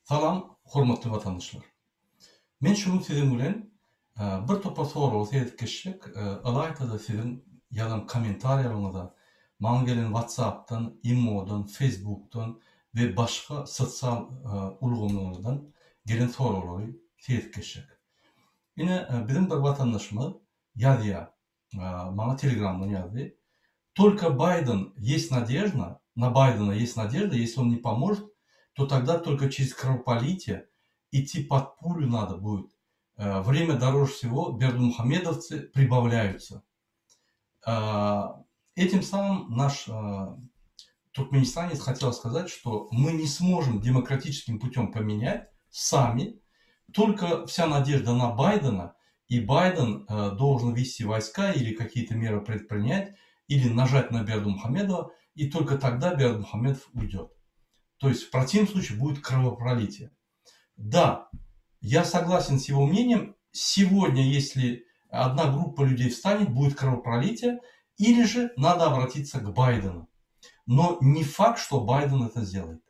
Salam hormatly watandaşlar. Men şu gün siziň bilen bir topar soraga seredip geçjek. Ylaýta-da siziň ýazan kommentariýalaryňyza, maňa gelen WhatsApp-dan, Imo-dan, Facebook-dan we başga sosial ulgamlardan gelen soraglary seredip geçjek. Ine, biziň bir watandaşymyz ýazýar. Maňa Telegramdan ýazdy. Только Байден есть надежда, на Байдена есть надежда, если он не поможет, то тогда только через кровопролитие идти под пулю надо будет. Время дороже всего, бердымухамедовцы прибавляются. Этим самым наш туркменистанец хотел сказать, что мы не сможем демократическим путем поменять сами, только вся надежда на Байдена, и Байден должен ввести войска или какие-то меры предпринять, или нажать на Бердымухамедова, и только тогда Бердымухамедов уйдет. То есть в противном случае будет кровопролитие. Да, я согласен с его мнением. Сегодня, если одна группа людей встанет, будет кровопролитие, или же надо обратиться к Байдену. Но не факт, что Байден это сделает.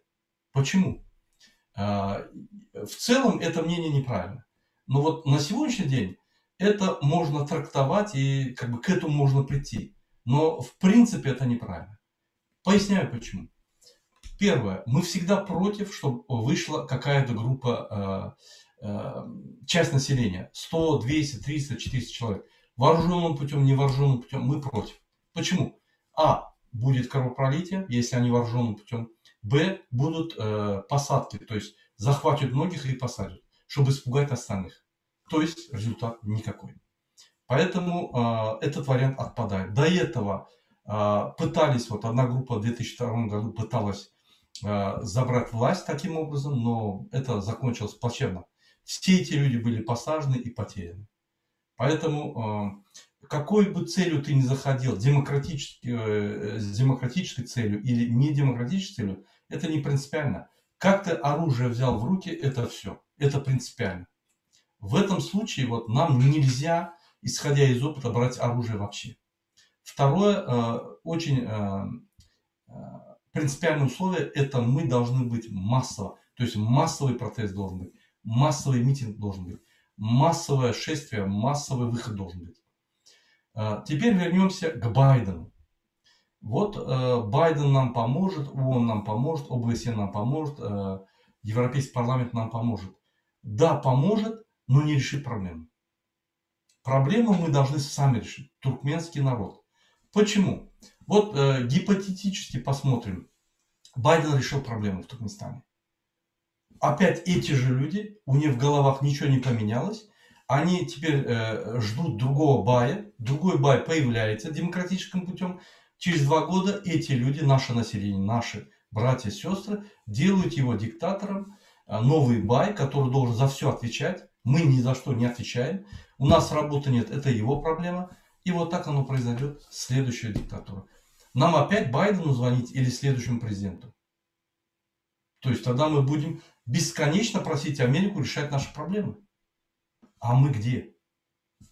Почему? В целом это мнение неправильно. Но вот на сегодняшний день это можно трактовать и как бы к этому можно прийти. Но в принципе это неправильно. Поясняю почему. Первое. Мы всегда против, чтобы вышла какая-то группа, часть населения. 100, 200, 300, 400 человек. Вооруженным путем, невооруженным путем мы против. Почему? А. Будет кровопролитие, если они вооруженным путем. Б. Будут посадки, то есть захватят многих и посадят, чтобы испугать остальных. То есть результат никакой. Поэтому этот вариант отпадает. До этого пытались, вот одна группа в 2002 году пыталась забрать власть таким образом, но это закончилось плачевно. Все эти люди были посажены и потеряны. Поэтому какой бы целью ты ни заходил, с демократической целью или не демократической целью, это не принципиально. Как ты оружие взял в руки, это все. Это принципиально. В этом случае вот нам нельзя, исходя из опыта, брать оружие вообще. Второе, очень принципиальное условие, это мы должны быть массово. То есть массовый протест должен быть, массовый митинг должен быть, массовое шествие, массовый выход должен быть. Теперь вернемся к Байдену. Вот Байден нам поможет, ООН нам поможет, ОБСЕ нам поможет, Европейский парламент нам поможет. Да, поможет, но не решит проблему. Проблему мы должны сами решить, туркменский народ. Почему? Вот гипотетически посмотрим. Байден решил проблему в Туркменистане. Опять эти же люди, у них в головах ничего не поменялось. Они теперь ждут другого бая. Другой бай появляется демократическим путем. Через 2 года эти люди, наше население, наши братья и сестры, делают его диктатором. Новый бай, который должен за все отвечать. Мы ни за что не отвечаем. У нас работы нет, это его проблема. И вот так оно произойдет, следующая диктатура. Нам опять Байдену звонить или следующему президенту? То есть тогда мы будем бесконечно просить Америку решать наши проблемы. А мы где?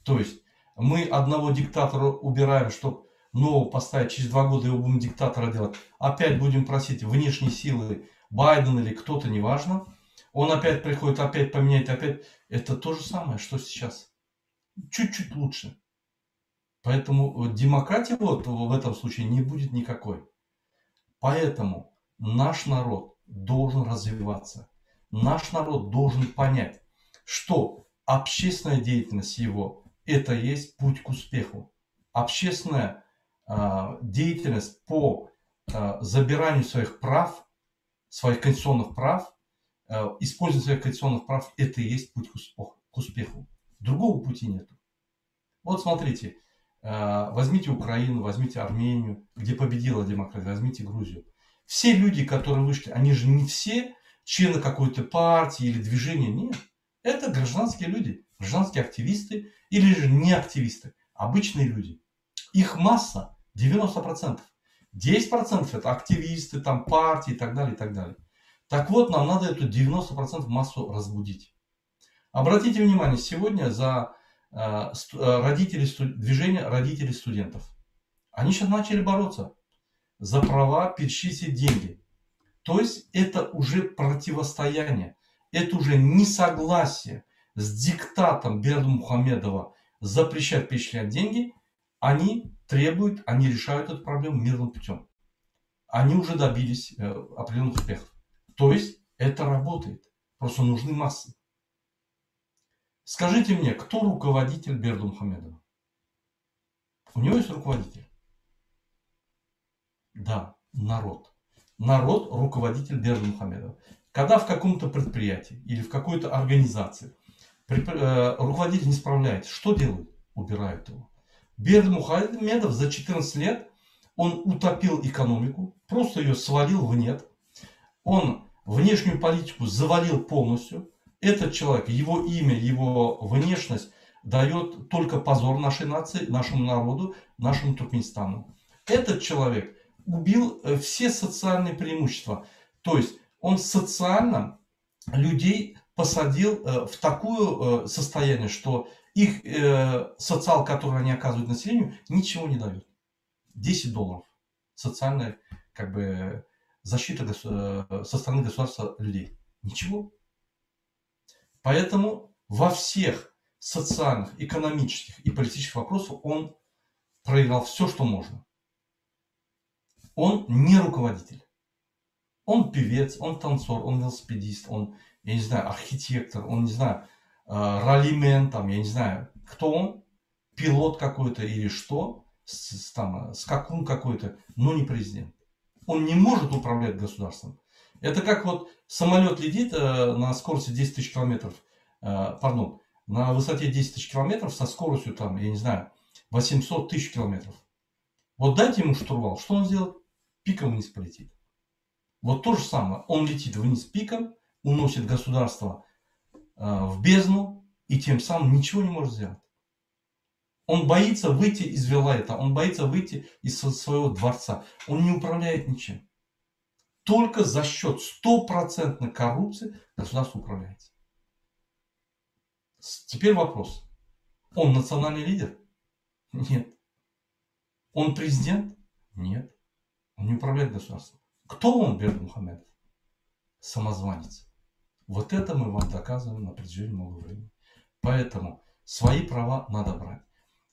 То есть мы одного диктатора убираем, чтоб нового поставить, через 2 года его будем диктатора делать. Опять будем просить внешние силы, Байден или кто-то, неважно. Он опять приходит, опять поменяет, опять. Это то же самое, что сейчас. Чуть-чуть лучше. Поэтому демократии вот в этом случае не будет никакой. Поэтому наш народ должен развиваться. Наш народ должен понять, что общественная деятельность его – это есть путь к успеху. Общественная деятельность по забиранию своих прав, своих конституционных прав, использование своих конституционных прав – это и есть путь к успеху. Другого пути нет. Вот смотрите, возьмите Украину, возьмите Армению, где победила демократия, возьмите Грузию. Все люди, которые вышли, они же не все члены какой-то партии или движения, нет. Это гражданские люди, гражданские активисты или же не активисты, обычные люди. Их масса 90%. 10% это активисты, там, партии и так далее, и так далее. Так вот, нам надо эту 90% массу разбудить. Обратите внимание, сегодня за родители движение родителей студентов. Они сейчас начали бороться за права перечислить деньги. То есть это уже противостояние. Это уже несогласие с диктатом Бердымухамедова запрещать перечислять деньги. Они требуют, они решают эту проблему мирным путем. Они уже добились определенных успехов. То есть это работает. Просто нужны массы. Скажите мне, кто руководитель Бердымухамедова? У него есть руководитель? Да, народ. Народ – руководитель Бердымухамедова. Когда в каком-то предприятии или в какой-то организации руководитель не справляется, что делают? Убирают его. Бердымухамедов за 14 лет, он утопил экономику, просто ее свалил в нет. Он внешнюю политику завалил полностью. Этот человек, его имя, его внешность дает только позор нашей нации, нашему народу, нашему Туркменистану. Этот человек убил все социальные преимущества. То есть он социально людей посадил в такое состояние, что их социал, который они оказывают населению, ничего не дает. 10 долларов. Социальная, как бы, защита со стороны государства людей. Ничего. Поэтому во всех социальных, экономических и политических вопросах он проиграл все, что можно. Он не руководитель. Он певец, он танцор, он велосипедист, он, я не знаю, архитектор, он, не знаю, раллимен, там, я не знаю, кто он, пилот какой-то или что, там, скакун какой-то, но не президент. Он не может управлять государством. Это как вот самолет летит на скорости 10 тысяч километров, пардон, на высоте 10 тысяч километров со скоростью, там, я не знаю, 800 тысяч километров. Вот дайте ему штурвал, что он сделает? Пиком вниз полетит. Вот то же самое, он летит вниз пиком, уносит государство в бездну и тем самым ничего не может сделать. Он боится выйти из вилайета, он боится выйти из своего дворца. Он не управляет ничем. Только за счет стопроцентной коррупции государство управляется. Теперь вопрос. Он национальный лидер? Нет. Он президент? Нет. Он не управляет государством. Кто он, Бердымухамедов? Самозванец. Вот это мы вам доказываем на протяжении много времени. Поэтому свои права надо брать.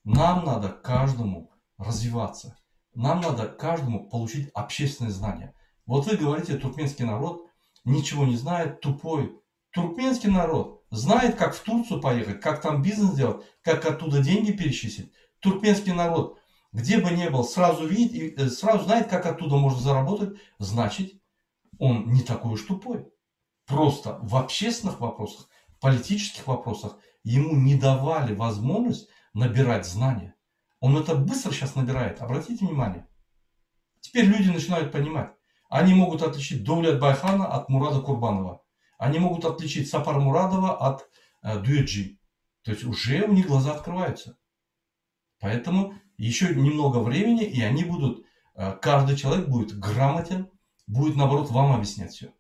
Нам надо каждому развиваться. Нам надо каждому получить общественное знание. Вот вы говорите, туркменский народ ничего не знает, тупой. Туркменский народ знает, как в Турцию поехать, как там бизнес делать, как оттуда деньги перечислить. Туркменский народ, где бы ни был, сразу видит и сразу знает, как оттуда можно заработать. Значит, он не такой уж тупой. Просто в общественных вопросах, политических вопросах ему не давали возможность набирать знания. Он это быстро сейчас набирает. Обратите внимание. Теперь люди начинают понимать. Они могут отличить Довлет Байхана от Мурада Курбанова. Они могут отличить Сапар Мурадова от Дуэджи. То есть уже у них глаза открываются. Поэтому еще немного времени, и они будут, каждый человек будет грамотен, будет наоборот вам объяснять все.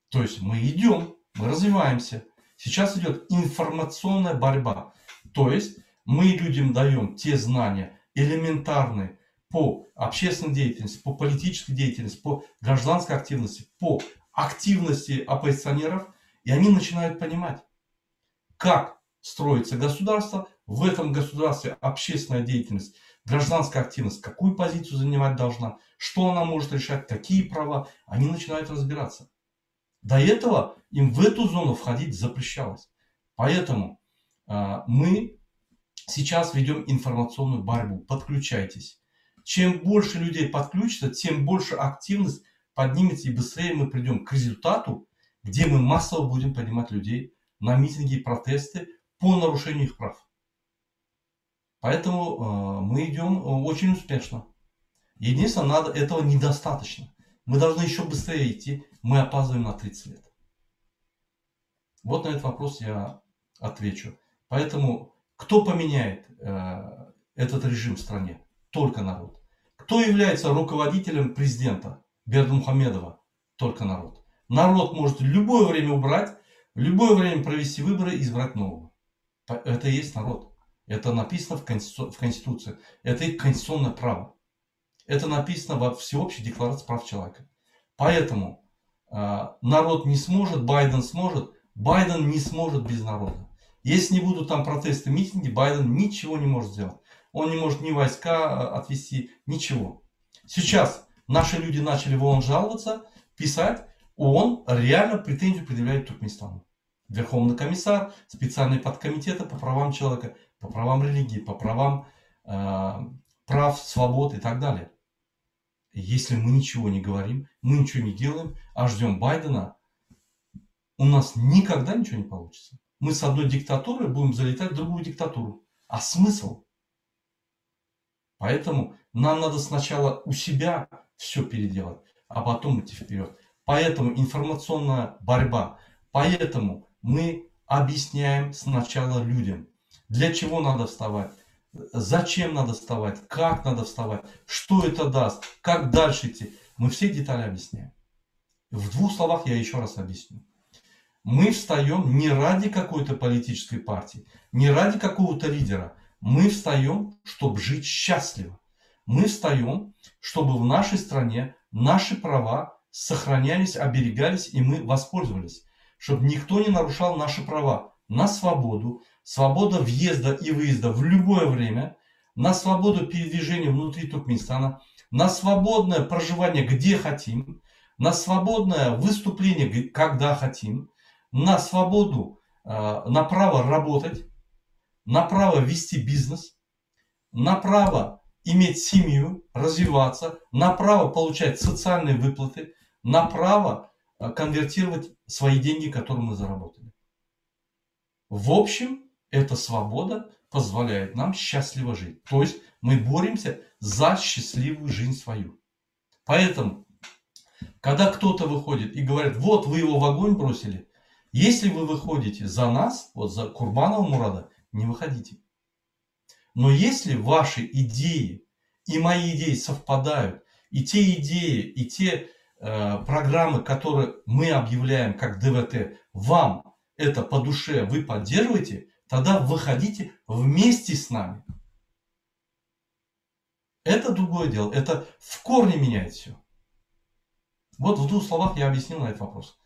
То есть мы идем, мы развиваемся. Сейчас идет информационная борьба. То есть мы людям даем те знания элементарные по общественной деятельности, по политической деятельности, по гражданской активности, по активности оппозиционеров, и они начинают понимать, как строится государство, в этом государстве общественная деятельность, гражданская активность, какую позицию занимать должна, что она может решать, какие права, они начинают разбираться. До этого им в эту зону входить запрещалось. Поэтому мы сейчас ведем информационную борьбу. Подключайтесь. Чем больше людей подключится, тем больше активность поднимется, и быстрее мы придем к результату, где мы массово будем поднимать людей на митинги и протесты по нарушению их прав. Поэтому мы идем очень успешно. Единственное, надо, этого недостаточно. Мы должны еще быстрее идти. Мы опаздываем на 30 лет. Вот на этот вопрос я отвечу. Поэтому кто поменяет этот режим в стране? Только народ. Кто является руководителем президента Бердымухамедова? Только народ. Народ может в любое время убрать, в любое время провести выборы и избрать нового. Это и есть народ. Это написано в Конституции. Это их конституционное право. Это написано во Всеобщей декларации прав человека. Поэтому Narod ne smožet, Bayden smožet. Bayden ne smožet bez naroda. Если не будут там протесты, митинги, Байден ничего не может сделать. Он не может ни войска отвести, ничего. Сейчас наши люди начали в ООН жаловаться, писать, ООН реально претензию предъявляет Туркменистану. Верховный комиссар, специальные подкомитеты по правам человека, по правам религии, по правам э, прав, свобод и так далее. Если мы ничего не говорим, мы ничего не делаем, а ждем Байдена, у нас никогда ничего не получится. Мы с одной диктатуры будем залетать в другую диктатуру. А смысл? Поэтому нам надо сначала у себя все переделать, а потом идти вперед. Поэтому информационная борьба. Поэтому мы объясняем сначала людям, для чего надо вставать, зачем надо вставать, как надо вставать, что это даст, как дальше идти. Мы все детали объясняем. В двух словах я еще раз объясню. Мы встаем не ради какой-то политической партии, не ради какого-то лидера. Мы встаем, чтобы жить счастливо. Мы встаем, чтобы в нашей стране наши права сохранялись, оберегались, и мы воспользовались. Чтобы никто не нарушал наши права на свободу, свобода въезда и выезда в любое время, на свободу передвижения внутри Туркменистана, на свободное проживание где хотим, на свободное выступление когда хотим, на свободу, э, на право работать, на право вести бизнес, на право иметь семью, развиваться, на право получать социальные выплаты, на право э, конвертировать свои деньги, которые мы заработали. В общем, эта свобода позволяет нам счастливо жить. То есть мы боремся за счастливую жизнь свою. Поэтому, когда кто-то выходит и говорит, вот вы его в огонь бросили, если вы выходите за нас, вот за Курбанова Мурада, не выходите. Но если ваши идеи и мои идеи совпадают, и те идеи, и те э, программы, которые мы объявляем как ДВТ, вам это по душе, вы поддерживаете, тогда выходите вместе с нами. Это другое дело. Это в корне меняет все. Вот в двух словах я объяснил на этот вопрос.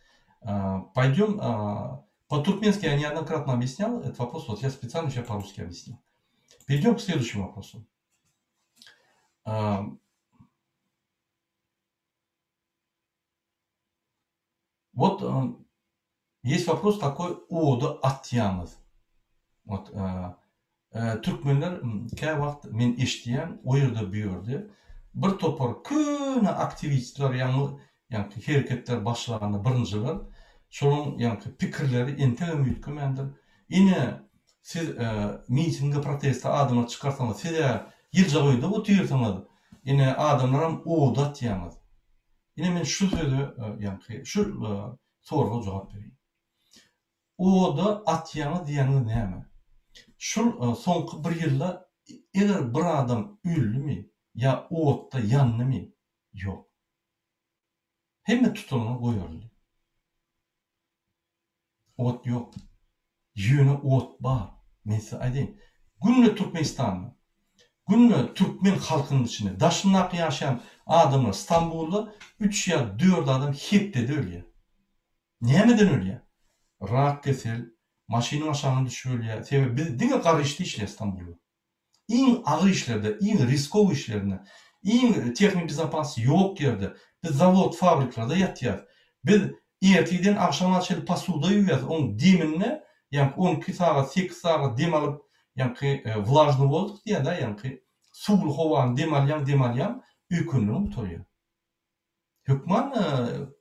А, пойдем. А, по-туркменски я неоднократно объяснял этот вопрос. Вот я специально сейчас по-русски объяснил. Перейдем к следующему вопросу. А, вот есть вопрос такой oda atýaňyz. Вот türkmenler käwagt men eşidýän o ýerde bu ýerde bir topar köne aktiwistler ýaňy ýaňky hereketler başlanda birinjiler şolaryň ýaňky pikirleri entegem üýtgemändir. Ine siz mitinge proteste adamlar çykarsaňyz siz-ä ýyljak öýde otyrsyňyz ine adamlaram oda atýaňyz. Ine men şu söze ýaňky şu soraga jogap bereýin. Oda atýaňyz diýýäniňiz näme? Şul soňky bir ýylda eger bir adam öldümi ýa otda ýandymy? Ýok. Hemme tutulanlar goýberildi. Ot ýok. Ýöne ot bar. Men size aýdaýyn. Günde Türkmenistanda, günde türkmen halkynyň içinde, daşyndaky ýaşaýan adamlar Stambulda üç ýa dört adam hepdede ölýär. Nämeden ölýär? Rak kesel, maşynyň aşagyna düşüp ölýär. Sebäbi biz diňe gara işde işleýäs Stambulda. Iň agyr işlerde, iň riskowy işlerinde, iň tehniki bezopasnost ýok ýerde, biz zawod, fabriklerde ýatýas. Biz ertirden agşama çenli posuda ýuwýas, oň deminde, ýaňky 12 sagat, 8 sagat dem alyp, ýaňky wlažnyý wozduk diýýär-dä, ýaňky suwly howany dem alýaň, dem alýaň, öýkenleriň gutarýar. Hökman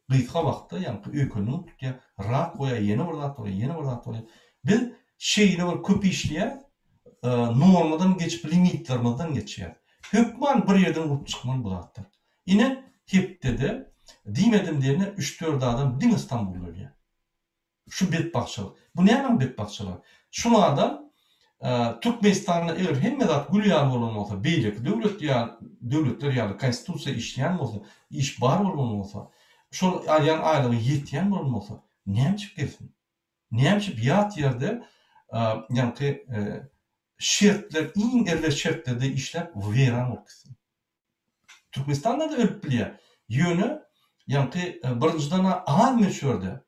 gysga wagtda ýaňky öýkenini tutýar, rak bolýar, ýene bir zat bolýar, ýene bir zat bolýar. Biz şeýle bir köp işleýäs, normadan geçip limitlerimizden geçýäs. Hökman bir ýerden urup çykmaly bu zatlar. Ine, hepdede diýmedim diýende üç-dört adam diňe Stambulda ölýär. Şu betbagtçylyk. Bu nämäň betbagtçylygy? Şul adam Türkmenistanda eger hemme zat gül ýaly bolan bolsa, beýleki döwlet ýaly, döwletler ýaly konstitusiýa işleýän bolsa, iş bar bolan bolsa, şol alýan aýlygy ýetýän bolan bolsa, näme üçin gelsin? Näme üçin ýat ýerde ýaňky şertler, iň erbet şertlerde işläp weýran bolup gitsin? Türkmenistanda-da ölüp bilýär. Ýöne. Ýaňky birinjiden-ä az möçberde,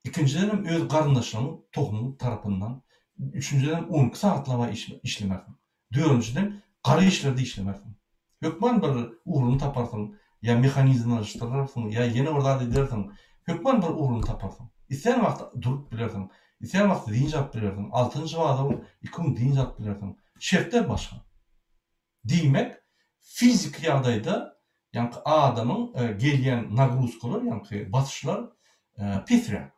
ikinjidenem öz garyndaşlaryň, tohumyň tarapyndan, üçünjidenem 12 sagatlap işlemersiň. Dördünjiden gara işlerde işlemersiň. Hökman bir ugruny taparsyň, ýa mehanizmlaşdyrarsyň, ýa ýene bir zat edersiň. Hökman bir ugruny taparsyň. Islän wagt durup bilersiň, islän wagt dynç alyp bilersiň, altynjy bazar gün iki gün dynç alyp bilersiň. Şertler başga. Diýmek, fiziki ýagdaýda ýaňky adamyň gelýän nagruzkalar, ýaňky basyşlar pesräk.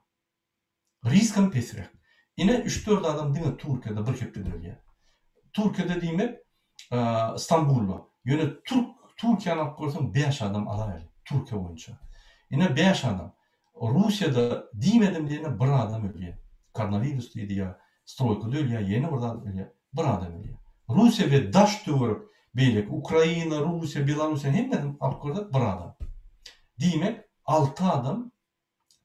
Riskam pesräk. Ine üç-dört adam diňe Türkiýede bir hepdede ölýär. Türkiýede diýmek Stambulda. Ýöne türk Türkiýäni alyp görseň bäş adam alaýaly Türkiýe boýunça. Ine bäş adam. Russiýada diýmedim diýene bir adam ölýär. Koronawirus diýdi ýa stroýkada ölýär ýene bir zat ölýär. Bir adam ölýär. Russiýa we daş töwerek beýleki Ukraina, Russiýa, Belarussiýa hemmesini alyp görsek bir adam. Diýmek alty adam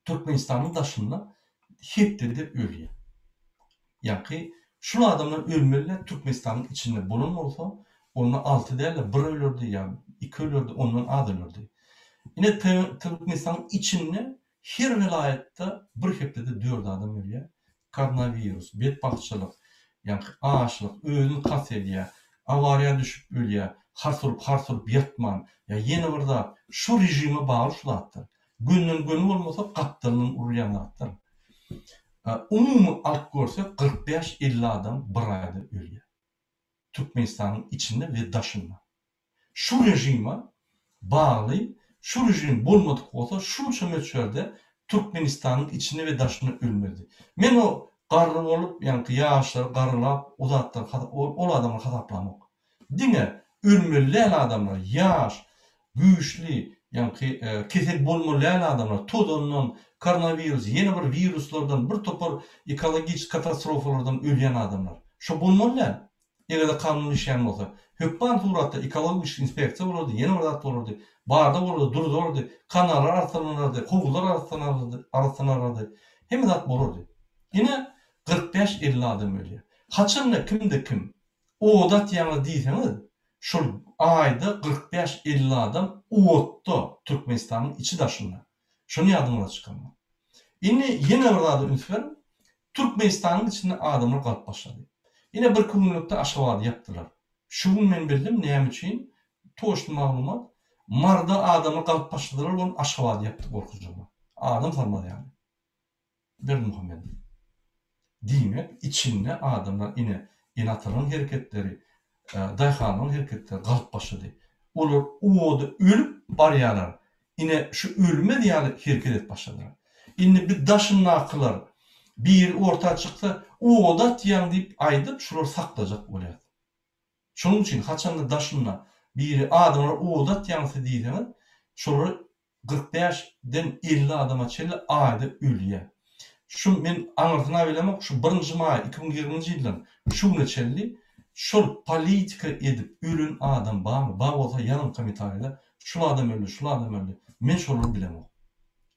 Türkmenistanyň daşynda hepdede ölýär. Ýaňky şul adamlar ölmeliler Türkmenistanyň içinde bolan bolsa onda alty dälde bir ölerdi ýa iki ölerdi ondan az ölerdi. Ine Türkmenistanyň içinde her welaýatda bir hepdede dört adam ölýär. Koronawirus, betbagtçylyk, ýaňky açlyk, özüni kast edýär, awariýa düşüp ölýär, hars urup hars urup ýatman ýa ýene bir zat şu režime bagly şu zatlar. Gönden göni bolmasa gapdalyndan urulýan zatlar. Umumy alyp görsek 45 50 adam bir aýda ölýär. Türkmenistanyň içinde we daşynda. Şu režime bagly şu režim bolmadyk bolsa şunça möçberde Türkmenistanyň içinde we daşynda ölmezdi. Men o garry bolup ýaňky ýaşlary garrylap o zatlary ol adamlary hasaplamok. Diňe ölmeli däl adamlar, ýaş, güýçli, ýaňky kesel bolmaly däl adamlar, tozandan, koronawirus, ýene bir wiruslardan, bir topar ekologiçki katastrofalardan ölýän adamlar. Şo bolmaly däl. Eger-de kanun işleýän bolsa, hökman suratda ekologiçki inspeksiýa bolardy, ýene bir zat bolardy, barlag bolardy, duruzardy, kanallar arassalanardy, howuzlar arassalanardy, hemme zat bolardy. Ine, 45-50 adam ölýär. Haçanda kimde-kim Oda atýaňyz diýseňiz, şol aýda 45, 50 adam otda Türkmenistanyň içi daşynda. Şony ýadyňyzdan çykarmaň. Indi ýene bir zada üns beriň, Türkmenistanyň içinde adamlar galyp başlady. Ine birki günlükde Aşgabady ýapdylar. Şu gün men bildim näme üçin, toçny maglumat, Maryda adamlar galyp başladylar ony Aşgabady ýapdy gorkujygyna. Adam salmaz ýaly. Berdimuhamedow. Diýmek, içinde adamlar ine, ene-atalaryň hereketleri, daýhanlaryň hereketleri galyp başlady. Olar oda ölüp barýarlar. Ine, şu ölmez ýaly hereket edip başladylar. Indi biz daşyndakylar biri orta çyksa, oda atýaň diýip aýdyp, şulary saklajak bolýas. Şonuň üçin haçanda daşynda biri adamlar oda atýaň siz diýseňiz, şolary 45 den 50 adama çenli aýda ölýär. Şu men aňyrsyna bilemok, şu birinji maý 2020-nji ýyldan şu güne çenli şol politika edip ölen adam barmy? Bar bolsa ýazyň kommentariýada şul adam öldi, şul adam öldi. Men şolary bilemok.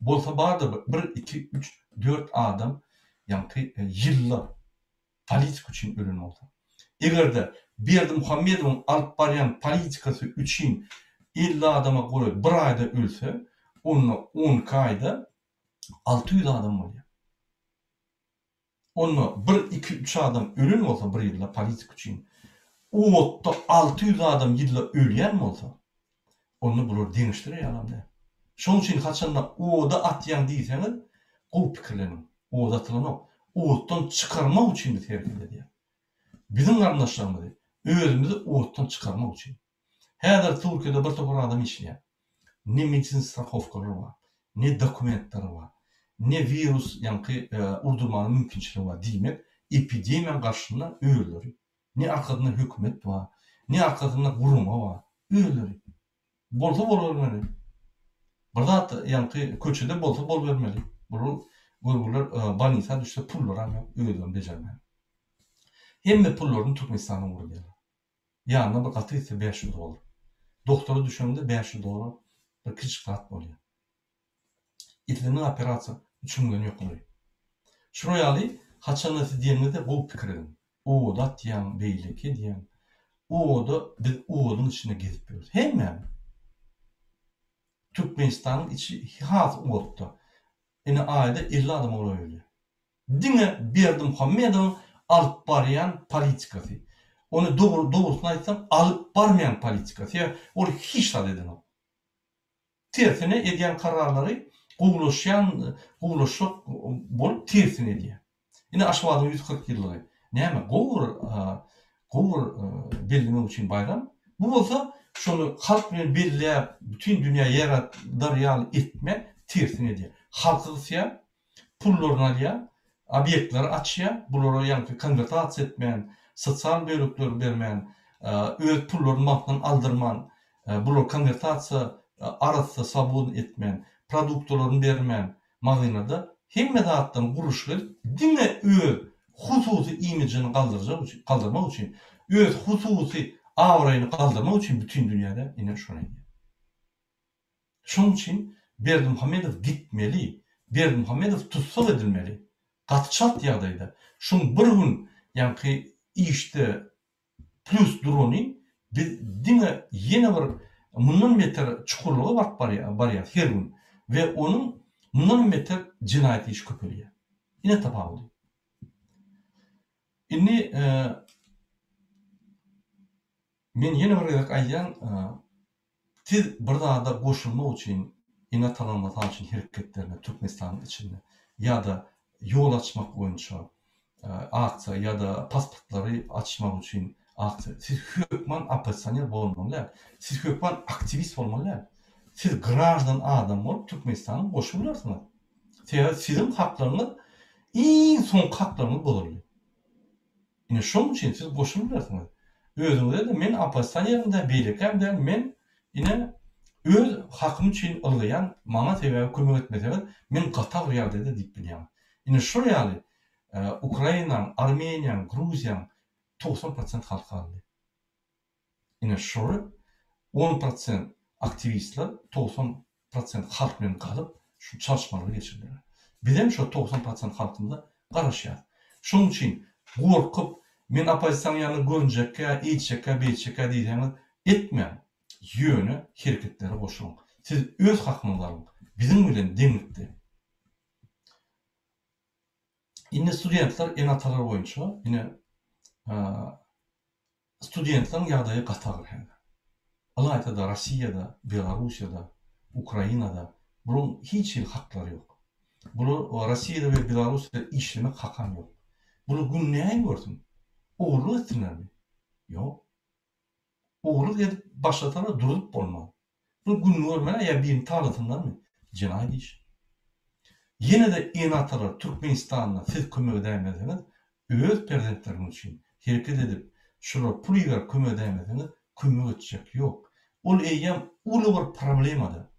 Bolsa bardyr bir, iki, üç, dört adam ýaňky ýylda. Politika üçin ölen bolsa. Eger-de Berdimuhamedowyň alyp barýan politikasy üçin 50 adama golaý bir aýda ölse, onda 12 aýda 600 adam bolýar. Onda bir, iki, üç adam ölen bolsa bir ýylda politika üçin, otda 600 adam ýylda ölýän bolsa, onda bulary deňeşdirer ýalam däl. Şonuň üçin haçanda oda atýaň diýseňiz, gowy pikirleniň. Oda atylanok. Otdan çykarmak üçin biz hereket edýäris. Biziň garyndaşlarymyzy, özümizi otdan çykarmak üçin. Häzir Türkiýede bir topar adam işleýär. Ne medisin strahowkalary bar, ne dokumentleri bar, ne wirus ýaňky urdurmana mümkinçiligi bar. Diýmek, epidemiýaň garşysynda özleri. Ne arkasynda hökümet bar, ne arkasynda gurama bar. Özleri. Bolsa bolubermeli. Bir zat ýaňky köçede bolsa bolubermeli. Bular görgüler bolnisa düşse pullaram ýok özlerini bejermäge. Hemme pullaryny Türkmenistana ugradýarlar. Ýanyna bir gaty gitse 500 dollar. Doktora düşeňde 500 dollar bir kiçijik zat bolýar. Islendik operasiýa üç müňden ýokary. Şular ýaly haçanda siz diýeniňizde gowy pikir ediň. Oda atýaň, beýleki edýäň. Oda biz oduň içinde gezip ýörüs. Hemmämiz. Türkmenistanyň içi has otda. Ine aýda 50 adam golaý ölýär. Diňe Berdimuhamedowyň alyp barýan politikasy. Ony dogry dogrusyny aýtsaň alyp barmaýan politikasy. Sebäbi ol hiç zat edenok. Tersine edýän kararlary gowulaşýan gowulaşjak bolup tersine edýär. Ine Aşgabadyň 140 ýyllygy. Näme gowy bir gowy bir bellemek üçin baýram. Bu bolsa şony halk bilen belläp bütin dünýä ýaradar ýaly etme tersine edýär. Halky gysýar, pullaryny alýar, obýektleri açýar, bulara ýaňky konwertasiýa etmän, sosial bölekleri bermän, öz pullaryny bankdan aldyrman, bulary konwertasiýa arassa swobodny etmän, produktalaryny bermän, magazynlarda hemme zatdan gurluşyk edip, diňe öz hususy imijini galdyrjak üçin, galdyrmak üçin, öz hususy abraýyny galdyrmak üçin bütin dünýäde ine şony edýär. Şonuň üçin Berdimuhamedow gitmeli, Berdimuhamedow tussag edilmeli. Gaty çalt ýagdaýda. Şuň bir gün ýaňky işde plýus durany biz diňe ýene bir mundan beter çukurlyga baryp barýas her gün we onuň mundanam beter jenaýat işi köpelýär. Ine tapawudy. Indi men ýene bir gezek aýdýan Siz bir zada goşulmak üçin ene-atalaryň mysal üçin hereketlerine Türkmenistanyň içinde ýa-da ýol açmak boýunça aksiýa ýa-da pasportlary açmak üçin aksiýa siz hökman oppozisioner bolmaly däl. Siz hökman aktiwist bolmaly däl. Siz graždan adam bolup Türkmenistana goşulyp bilersiňiz. Sebäbi siziň haklaryňyz iň soňky haklaryňyz bozuldy. Ine şoň üçin siz goşulyp bilersiňiz. Özüňize-de men oppozisionerim däl, beýlekäm däl, men ine öz hakym üçin ylgaýan, maňa sebäbi kömek etmeseňiz, men gaty agyr ýagdaýda diýip bilýäňiz. Ine şol ýaly Ukrainaň, Armeniýaň, Gruziýaň 90 prosent halky galdy. Ine şolar on prosent aktiwistler 90 prosent halk bilen galyp şu çalyşmalary geçirdiler. Bizem şo 90 prosent halkymyza garaşýas. Şonuň üçin gorkup men oppozisiýanyň ýanynda görünjekkä, eýtjekkä, beýtjekkä diýseňiz etmäň. Ýöne hereketlere goşulyň. Siz öz hakyňyzy alyň. Biziň bilen deňlikde. Indi studentler ene-atalar boýunça ine Studentleriň ýagdaýy gaty agyr häzir. Ylaýta-da Rossiýada, Belarussiýada, Ukrainada bularyň hiç hili haklary ýok. Bular Rossiýada we Belarussiýada işlemek hakam ýok. Bular gün näin görsün? Ogurlyk etsinlermi? Ýok. Ogurlyk edip başlasalar durzup bolmaz. Bu gününi görmän ýa birini talasynlarmy? Jenaýat iş. Ýene-de ene-atalar Türkmenistanda siz kömek edäýmeseňiz öz perzentleriňiz üçin hereket edip şulara pul iberip kömek edäýmeseňiz kömek etjek ýok. Ol eýýäm uly bir problemada.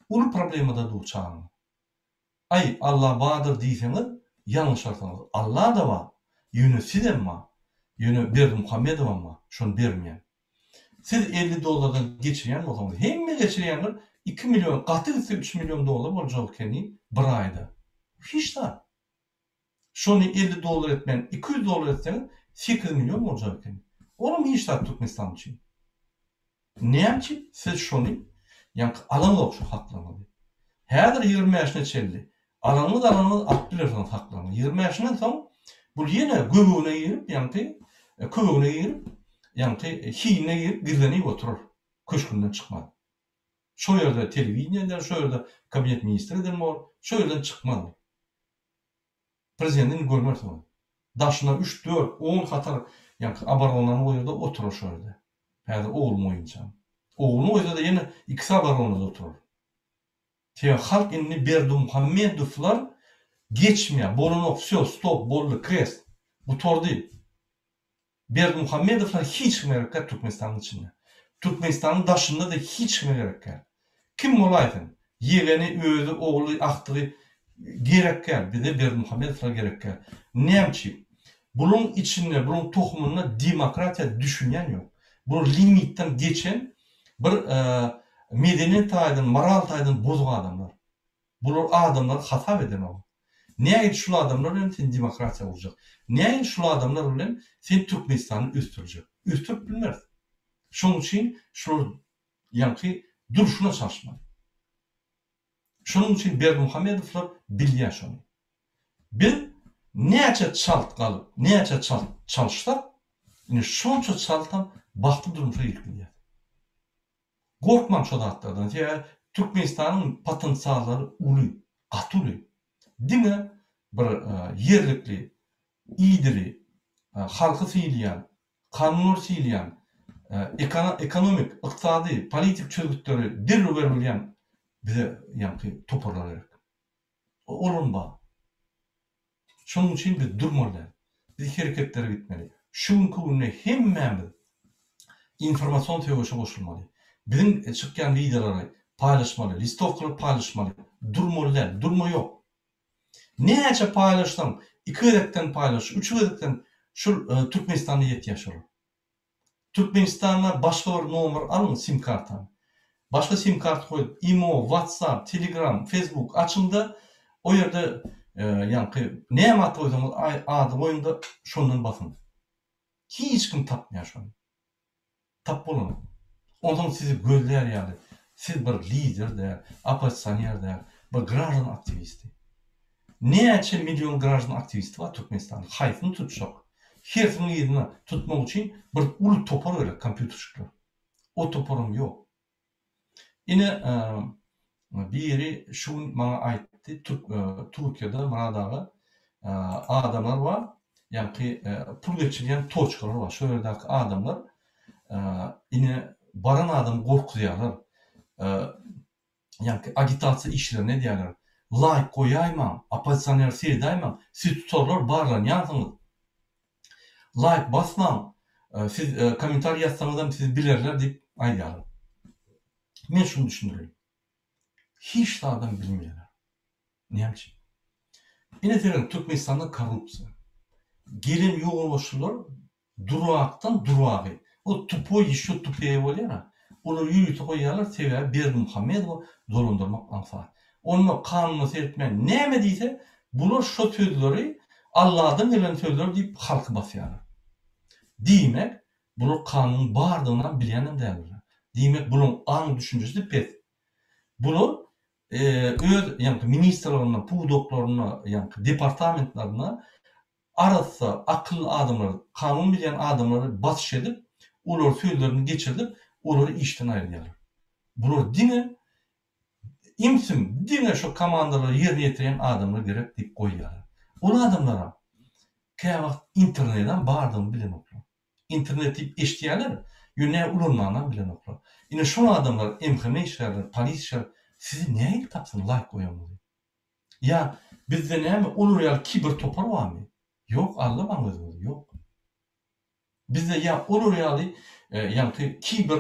Uly problemada dur çagaňyz. Aý Alla bardyr diýseňiz ýalňyşarsyňyz. Alla-da bar, ýöne sizem bar, ýöne Berdimuhamedowam bar, şony bermeýän. Siz 50 dollardan geçirýän bolsaňyz, hemme geçirýänler 2 million, gaty gitse 3 million dollar boljak ekeni bir aýda. Hiç zat. Şony 50 dollar etmän 200 dollar etseňiz 8 million boljak ekeni. Olam hiç zat Türkmenistan üçin. Näme üçin siz şony ýaňky alaňok şu haklaryňyzy. Häzir 25-ine çenli alanyňyz alanyňyz alyp bilersiňiz haklaryňyzy. 25-inden soň bul ýene göbegine girip ýaňky köbegine girip ýaňky hinine girip gizlenip oturar. Köşgünden çykmaz. Şo ýerde telewideniýe eder, şo ýerde kabinet ministri eden bor, şo ýerden çykmaz ol. Prezidenti indi görmersiňiz. Daşyna üç, dört, on hatar ýaňky oboronany goýar-da oturar şo ýerde. Häzir ogluny goýynça. Ogluny goýsa-da ýene ikisi oboronada oturar. Sebäbi halk indi Berdimuhamedowlar geçmeýär, bolanok, wsýo, stop, boldy, krest. Gutardy. Berdimuhamedowlar hiç kime gerek däl Türkmenistanyň içinde. Türkmenistanyň daşynda-da hiç kime gerek däl. Kim bolaýsyn, ýegeni, özi, ogly, agtygy gerek däl, bize Berdimuhamedowlar gerek däl. Näme üçin? Bularyň içinde, bularyň tohumynda demokratiýa düşünýän ýok. Bular limitden geçen bir medeniýet taýdan, moral taýdan bozuk adamlar. Bular adamlary hasap edenok. Nähili şul adamlar bilen sen demokratiýa gurjak? Nähili şul adamlar bilen sen Türkmenistany ösdürjek? Ösdürip bilmeris. Şoň üçin şular ýaňky durşuna çalyşmaly. Şonuň üçin Berdimuhamedowlar bilýär şony. Biz näçe çalt galyp, näçe çalt çalyşsak, ine şonça çaltam bagtly durmuşa girip bilýäris. Gorkmaň şo zatlardan, sebäbi Türkmenistanyň potensiallary uly, gaty uly. Diňe bir ýerlikli, idili, halky sylaýan, kanunlary sylaýan, ekonomik, ykdysady, politik çözgütleri derrew berip bilýän bize ýaňky toparlar gerek. Olam bar. Şonuň üçin biz durmaly däl. Biz hereketlere gitmeli. Şu günki günde hemmämiz informasion söweşe goşulmaly. Biziň çykýan wideolary paýlaşmaly, listowkalary paýlaşmaly. Durmaly däl, durma ýok. Näçe paýlaşsaň, iki gezekden paýlaş, üç gezekden şul Türkmenistanda ýetýär şolar. Türkmenistanda başga bir nomer alyň sim kartany. Başga sim kart goýup imo, whatsapp, telegram, facebook açyňda o ýerde ýaňky näme at goýsaňyz ady goýuňda şondan basyň. Hiç kim tapmaýar şony. Tap bolanok. Onsoň sizi gözlär ýaly siz bir lider däl, oppozisioner däl, bir graždan aktiwisti. Näçe million graždan aktiwisti bar Türkmenistanda, haýsyny tutjak? Hersiniň yzyna tutmak üçin bir uly topar gerek, kompýuterçikler. O toparam ýok. Ine, biri şu gün maňa aýtdy, Türkiýede, Myrat aga, adamlar bar, ýaňky pul geçirýän toçkalar bar, şo ýerdäki adamlar ine baran adamy gorkuzýarlar. Ýaňky agitasiýa işlerini edýärler. Laýk goýaýmaň, oppozisioner seýdäýmäň, sizi tutarlar, barlanýansyňyz. Laýk basmaň, siz kommentariý ýazsaňyzam sizi bilerler diýip aýdýarlar. Men şuny düşündireýin. Hiç zadam bilmeýärler. Näme üçin? Ine serediň, Türkmenistanda korrupsiýa. Gelen ýolbaşçylar Durakdan duragy. O tupoý ýeşo tupeýe bolýar-a. Olary ýörite goýýarlar, sebäbi Berdimuhamedowy dolandyrmak aňsat. Onda kanuna seretmän näme diýse, bular şo sözleri Alladan gelen sözler diýip halky basýarlar. Diýmek, bular kanunyň bardygynam bilýänem däldirler. Diýmek, bularyň aň-düşünjesi pes. Bular öz ýaňky ministrliginde, pudaklarynda, ýaňky departamentlerinde Arassa, akylly adamlary, kanun bilýän adamlary basyş edip, olary sözlerini geçirdip, olary işden aýyrýarlar. Bular diňe ümsüm, diňe şo komandalary ýerine ýetirýän adamlar gerek diýip goýýarlar. Ol adamlaram käwagt internedem bardygyny bilenoklar. Internet diýip eşidýärler, ýöne näme ulanmanam bilenoklar. Ine şol adamlar MHM işgärleri, polis işgärleri sizi nähili tapsyn laýk goýanyňyzy? Ýa bizde näme olar ýaly kiber topar barmy? Ýok aldamaň özüňizi ýok. Bizde ýa olar ýaly ýaňky kiber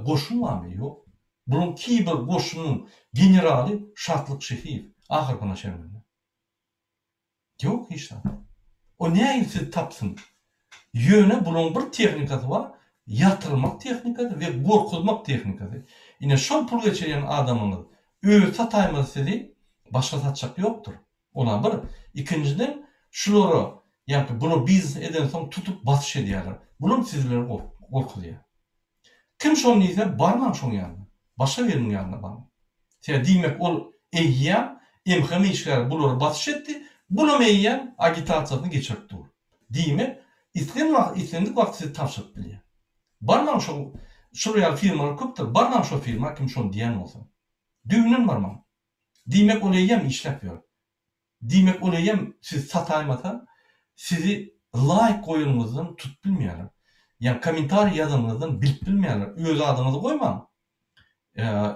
goşun barmy? Ýok. Bulaň kiber goşunyň generaly Şatlyk Şehiýew ahyrkyna şermende. Ýok hiç zat. O nähili sizi tapsyn? Ýöne bulaň bir tehnikasy bar, ýatyrmak tehnikasy we gorkuzmak tehnikasy. Ine şol pul geçirýän adamyňyz özi sataýmasa sizi başga satjak ýokdur. Ola bir. Ikinjiden şulara ýaňky bular biznes edensoň tutup basyş edýärler. Bulam sizleri gorkuzýar. Kim şony diýse barmaň şoň ýanyna. Başga biriniň ýanyna baryň. Sebäbi diýmek ol eýýäm MHM işgäri bulary basyş etdi, bulam eýýäm agitasiýasyny geçirip dur. Diýmek islen wagt islendik wagt sizi tabşyryp bilýär. Barmaň şo şular ýaly firmalar köpdür, barmaň şo firma kim şony diýen bolsa. Düýbünden barmaň. Diýmek ol eýýäm işläp ýör. Diýmek ol eýýäm sizi sataýmasa sizi laýk goýanyňyzdan tutup bilmeýärler. Ýa kommentariý ýazanyňyzdan bilip bilmeýärler. Öz adyňyzy goýmaň.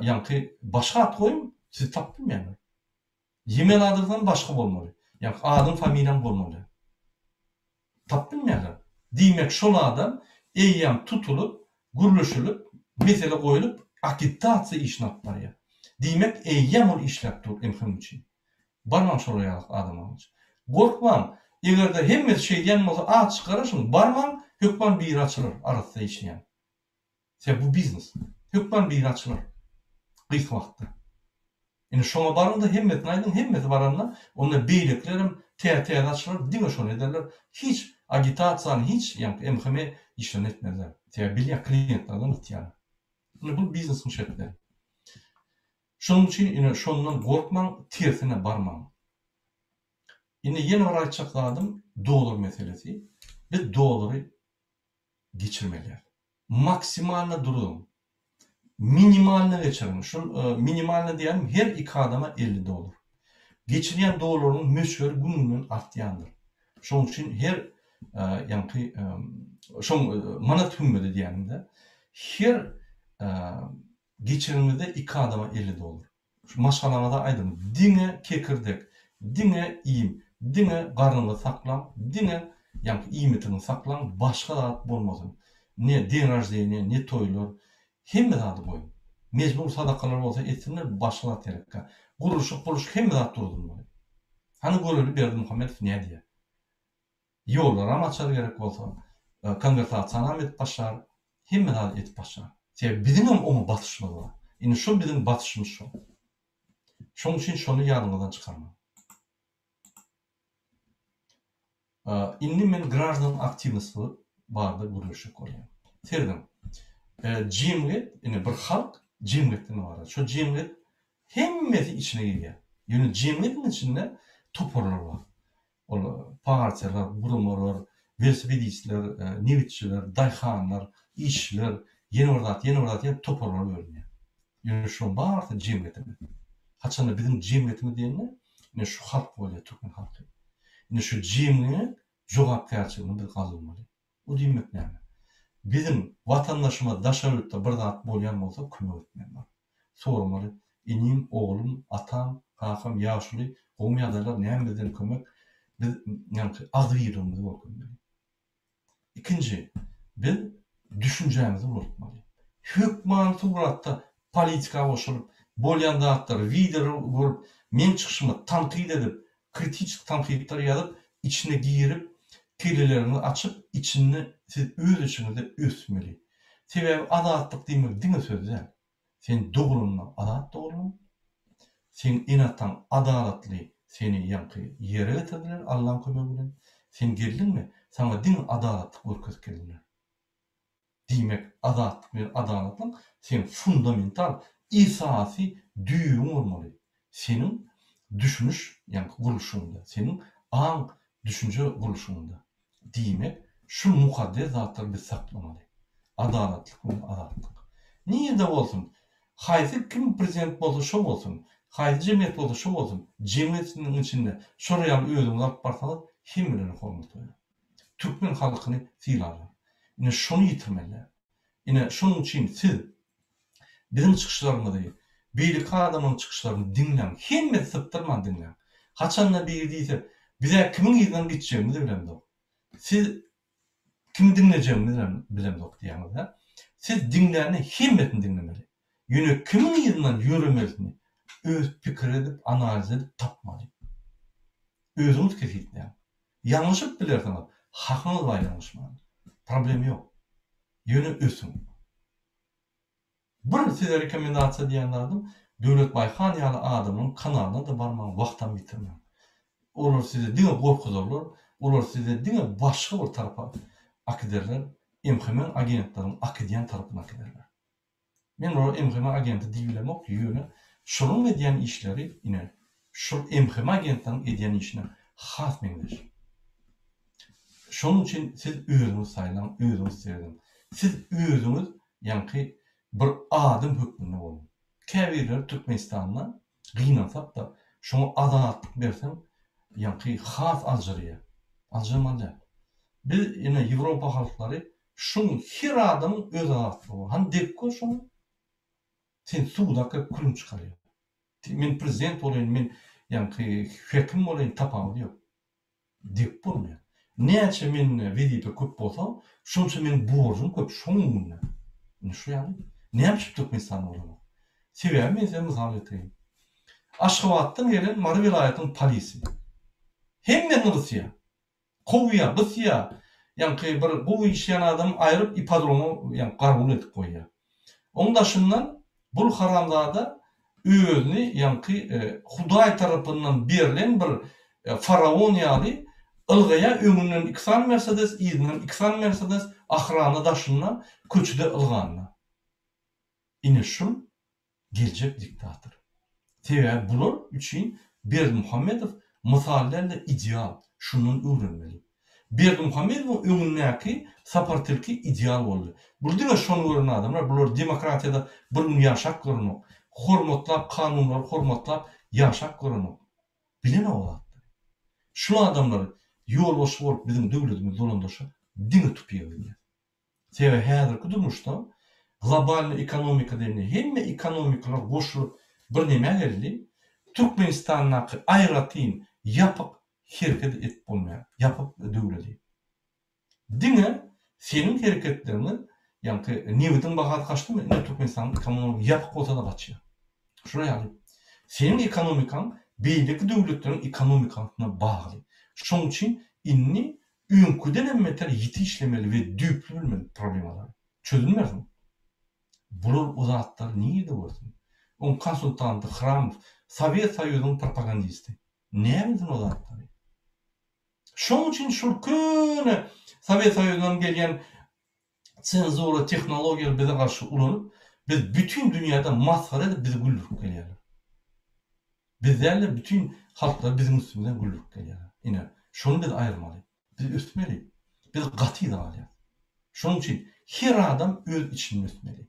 Ýaňky başga at goýuň sizi tapyp bilmeýärler. Email adresiňem başga bolmaly. Ýaňky adyň familiýaň bolmaly. Tapyp bilmeýärler. Diýmek şol adam eýýäm tutulyp, gürleşilip, mesele goýulyp agitasiýa işini alyp barýar. Diýmek eýýäm ol işläp dur MHM üçin. Barmaň şolar ýaly adamlaryň içine. Gorkmaň, egerde hemmesi şeýdýän bolsa at çykaraşyň, barmaň hökman biri açylar arassa işleýän. Sebäbi bu biznes. Hökman biri açylar. Gysga wagtda. Indi şoňa baryňda hemmesini aýdyň, hemmesi baranda onda beýlekilerem täze-täze açylar, diňe şony ederler. Hiç agitasiýany, hiç ýaňky MHM işlerini etmezler. Sebäbi bilýär kliýentlerden ýitýärler. Indi bu biznesiň şertleri. Şonuň üçin ine şondan gorkmaň, tersine barmaň. Indi ýene bir aýtjak zadym dollar meselesi. Biz dollary geçirmeli. Maksimalno duruň. Minimalno geçiriň. Şul minimalno diýýänim her iki adama 50 dollar. Geçirýän dollaryň möçberi gün-günden artýandyr. Şonuň üçin her ýaňky şoň manat hümmedi diýýänimde her geçireniňizde iki adama 50 dollar. Şu maşgalaňyza aýdyň, diňe kekirdek, diňe iým, diňe garnyňyzy saklaň, diňe ýaňky iýmitiňizi saklaň, başga zat bolmasyn. Ne den roždeniýa, ne toýlar, hemme zady goýuň. Mejbur sadakalar bolsa etsinler, başga zat gerekkä. Gurluşyk purluşyk hemme zat durdurmaly. Hany göreli Berdimuhamedow nädýär. Ýollaram açar gerek bolsa, konwersasiýanam edip başlar, hemme zady edip başlar. Sebäbi biziňem oňa basyşymyz bar. Indi şo biziň basyşymyz şo. Şoň üçin şony ýadyňyzdan çykarmaň. Indi men graždan aktiwnosty barada gürleşjek bolýan. Serediň. Jemgyýet, indi bir halk jemgyýetden ybarat. Şo jemgyýet hemmesi içine girýär. Ýöne jemgyýetiň içinde toparlar bar. Ol partiýalar, guramalar, welosipedistler, nebitçiler, daýhanlar, işçiler, ýene bir zat, ýene bir zat diýen toparlara bölünýär. Ýöne şularyň barysy jemgyýetimiz. Haçanda biziň jemgyýetimiz diýende, ine şu halk bolýar, türkmen halky. Ine şu jemgyýet jogapkärçiligini biz galdyrmaly. Bu diýmek näme? Biziň watandaşymyz daşary ýurtda bir zat bolýan bolsa kömek etmeli bar. Soramaly, inim, oglum, atam, kakam, ýaşuly, gowumy ýagdaýlar, näme bizden kömek, biz ýaňky agzybirligimizi görkezmeli. Ikinji, biz düşünjämizi ulaltmaly. Hökmany suratda politika goşulyp, bolýan zatlary wideolar görüp, meň çykyşymy tankyt edip, kritiçki tankytlar ýazyp, içine girip, kelleleriňizi açyp, içinde siz öz içiňizde ösmeli. Sebäbi azatlyk diýmek diňe söz däl. Sen dogulanda azat doguldyň. Seň ene-ataň adalatly seni ýaňky ýere getirdiler Allaň kömegi bilen. Sen geldiňmi, saňa diňe adalatlyk görkezip geldiler. Diýmek, azatlyk bilen adalatlyk seň fundamental, esasy düýbüň bolmaly. Seniň düşüniş, ýagny gurluşyňda, seniň aň, düşünje gurluşyňda. Diýmek, şu mukaddes zatlary biz saklamaly. Adalatlyk bilen azatlyk. Nirde bolsun, haýsy kim prezident bolsa şo bolsun, haýsy jemgyýet bolsa şo bolsun, jemgyýetiniň içinde şolar ýaly özüňizi alyp barsaňyz, hemmelere hormat goýar. Türkmen halkyny sylarlar. Ine şony ýitirmeli däl. Ine şonuň üçin siz biziň çykyşlarymyzy, beýleki adamlaryň çykyşlaryny diňläň. Hemmesi sypdyrman diňläň. Haçanda biri diýse, biz-ä kimiň yzyndan gitjegimizi bilemzok. Siz kimi diňlejegimizi bilemzok diýýäňiz-dä. Siz diňlände hemmesini diňlemeli. Ýöne kimiň yzyndan ýöremelisini öz pikir edip, analiz edip tapmaly. Özüňiz kesgitläň. Ýalňyşyp bilersiňiz, hakyňyz bar ýalňyşmaga. Problem ýok. Ýöne ösüň. Bir size rekomendasiýa diýen zadym, Döwlet Baýhan ýaly adamlaryň kanalyna-da barmaň, wagtam ýitirmäň. Olar sizi diňe gorkuzarlar, olar sizi diňe başga bir tarapa akiderler, MHM agentleriň akidýän tarapyna akiderler. Men olara MHM agenti diýip bilemok, ýöne şolaryň edýän işleri ine, şol MHM agentleriniň edýän işine has meňzeş. Şonuň üçin siz özüňiz saýlaň, özüňiz serediň. Siz özüňiz ýaňky bir adam hökmünde boluň. Käbirleri Türkmenistanda gynansak-da, şoňa azatlyk berseň, ýaňky has aljyraýar. Aljyramaly däl. Biz ine Ýewropa halklary Şuň her adamyň öz azatlygy bar. Hany dek gör şoňa. Sen suda akyp külüň çykarýar. Men prezident bolaýyn, men ýaňky hekim bolaýyn tapawudy ýok. Dek bolmaýar. Näçe mende wezipe köp bolsa, şonça meň borjum köp şoň öňünde. Indi şu ýaly. Näme üçin Türkmenistanda bolanok? Sebäbi men size mysal getireýin. Aşgabatdan gelen Mary welaýatynyň polisi. Hemmesini gysýar. Kowýar, gysýar. Ýaňky bir gowy işleýän adamy aýryp ipodroma ýaňky garawul edip goýýar. Oň daşyndan bul haramzada özüni ýaňky Hudaý tarapyndan berlen bir faraon ýaly ylgaýar, öňünden iki sany Mersedes, yzyndan iki sany Mersedes, ahrana daşynda köçede ylganda. Ine şul geljek diktator. Sebäbi bular üçin Berdimuhamedow mysal däl-de ideal. Şundan öwrenmeli. Berdimuhamedowyň öňündäki Sapar Tilki ideal boldy. Bul diňe şony gören adamlar, bular demokratiýada bir gün ýaşap görenok. Hormatlap kanunlary hormatlap ýaşap görenok. Bilenok o zatlary. Şul adamlar ýolbaşçy bolup biziň döwletimizi dolandyrşa diňe tupyga gidýär. Sebäbi häzirki durmuşda globalnyý ekonomika diýende hemme ekonomikalar goşulyp bir nemä geldi. Türkmenistandaky aýratyn ýapyk hereket edip bolmaýar. Ýapyk döwledi. Diňe seniň hereketleriňiz ýaňky nebitiň bahasy gaçdymy ine Türkmenistanyň ekonomikasy ýapyk bolsada gaçýar. Şular ýaly. Seniň ekonomikaň beýleki döwletleriň ekonomikasyna bagly. Şoň üçin indi öňküdenem beter ýiti işlemeli we düýpli bilmeli problemalary. Çözülmersiň. Bular o zatlary nirede görsün? Oň konsultanty Hramow Sowet Soýuzynyň propagandisti. Näme bilsin o zatlary? Şoň üçin şol köne Sowet Soýuzyndan gelýän senzura tehnologiýaly bize garşy ulanyp, biz bütin dünýäde masgara edip bizi güldürip gelýärler. Biz däl-de bütin halklar biziň üstümizden güldürip gelýärler. Ine, şony biz aýyrmaly. Biz ösmeli. Biz gaty yza galýarys. Şonuň üçin her adam öz içinde ösmeli.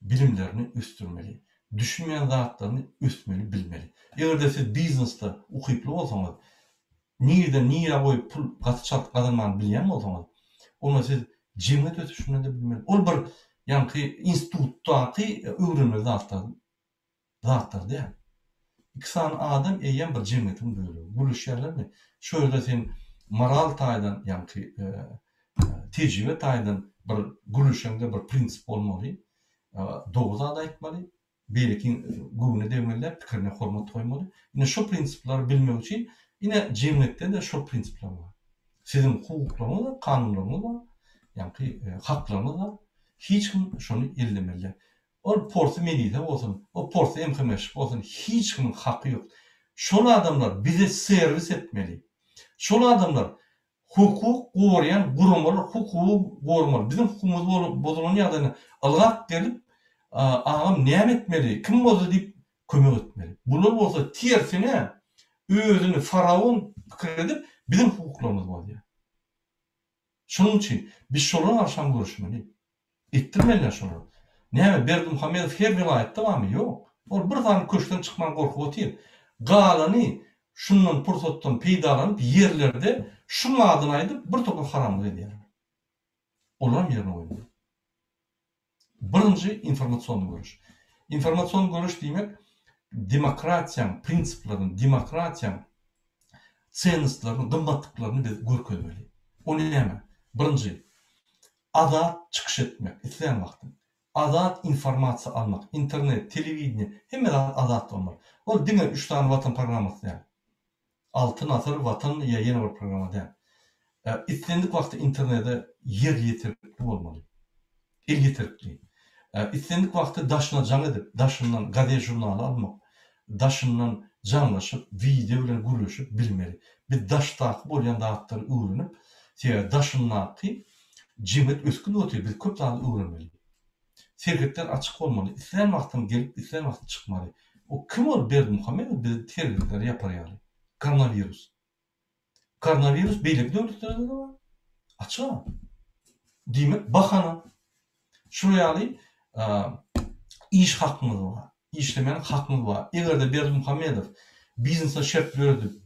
Bilimlerini ösdürmeli. Düşünmeýän zatlaryny ösmeli, bilmeli. Eger-de siz biznesde ukyply bolsaňyz, Nirden nirä goýup pul gaty çalt gazanmany bilýän bolsaňyz, onda siz jemgyýet ösüşinde-de bilmeli. Ol bir ýaňky institutdaky öwrenmeli zatlar zatlar däl. Iki sany adam eýýäm bir jemgyýetiň bölegi. Gürleşýärlermi? Şo ýerde sen moral taýdan ýaňky tejribe taýdan bir gürleşeňde bir prinsip bolmaly. Dogry zat aýtmaly. Beýlekiň göwnüne degmeli däl, pikirine hormat goýmaly. Ine şo prinsipleri bilmek üçin ine jemgyýetde-de şol prinsipler bar. Siziň hukuklaryňyz bar, kanunlaryňyz bar, ýaňky haklaryňyz bar. Hiç kim şony ellemeli däl. Ol porsy melise bolsun, o porsy MHM-şik bolsun hiç kimiň haky ýok. Şol adamlar bize serwis etmeli. Şol adamlar Hukuk goraýan guramalar hukugy goramaly. Biziň hukugymyz bozulan ýagdaýynda ylgap gelip, agam näme etmeli, kim bozdy diýip kömek etmeli. Bular bolsa tersine özüni faraon pikir edip biziň hukuklarymyzy bozýar. Şonuň üçin biz şolara garşam göreşmeli. Etdirmeliler şolary. Näme Berdimuhamedow her welaýatda barmy? Ýok. Ol bir sany köşkden çykman gorkup otyr. Galany şundan pursatdan peýdalanyp ýerlerde şuň adyny aýdyp bir topar haramlyk edýärler. Olaram ýerine goýmaly. Birinji informasionny göreş. Informasion göreş diýmek demokratiýaň prinsiplerini, demokratiýaň tsennostlaryny, gymmatlyklaryny biz görkezmeli. O näme? Birinji Azat çykyş etmek, islän wagtyň. Azat informasiýa almak, internet, telewideniýe, hemme zat azat bolmaly. Ol diňe üç sany Watan programmasy däl. Altyn asyr, Watan ýa ýene bir programma däl. Islendik wagty internede ýer ýeterlikli bolmaly. Elýeterlikli. Islendik wagty daşyna jaň edip, daşyndan gazet-žurnaly almak, daşyndan jaňlaşyp, wideo bilen gürleşip bilmeli. Biz daşdaky bolýan zatlary öwrenip, sebäbi daşyndaky jemgyýet ösgün otyr, biz köp zady öwrenmeli. Serhetler açyk bolmaly, islän wagtyň gelip, islän wagtyň çykmaly. O kim ol Berdimuhamedow bizi serhetleri ýapar ýaly? Koronawirus. Koronawirus beýleki döwletlerde-de bar. Açyk-a. Diýmek, bahana. Şular ýaly iş hakyňyz bar. Işlemäň hakyňyz bar. Eger-de Berdimuhamedow biznese şert döredip,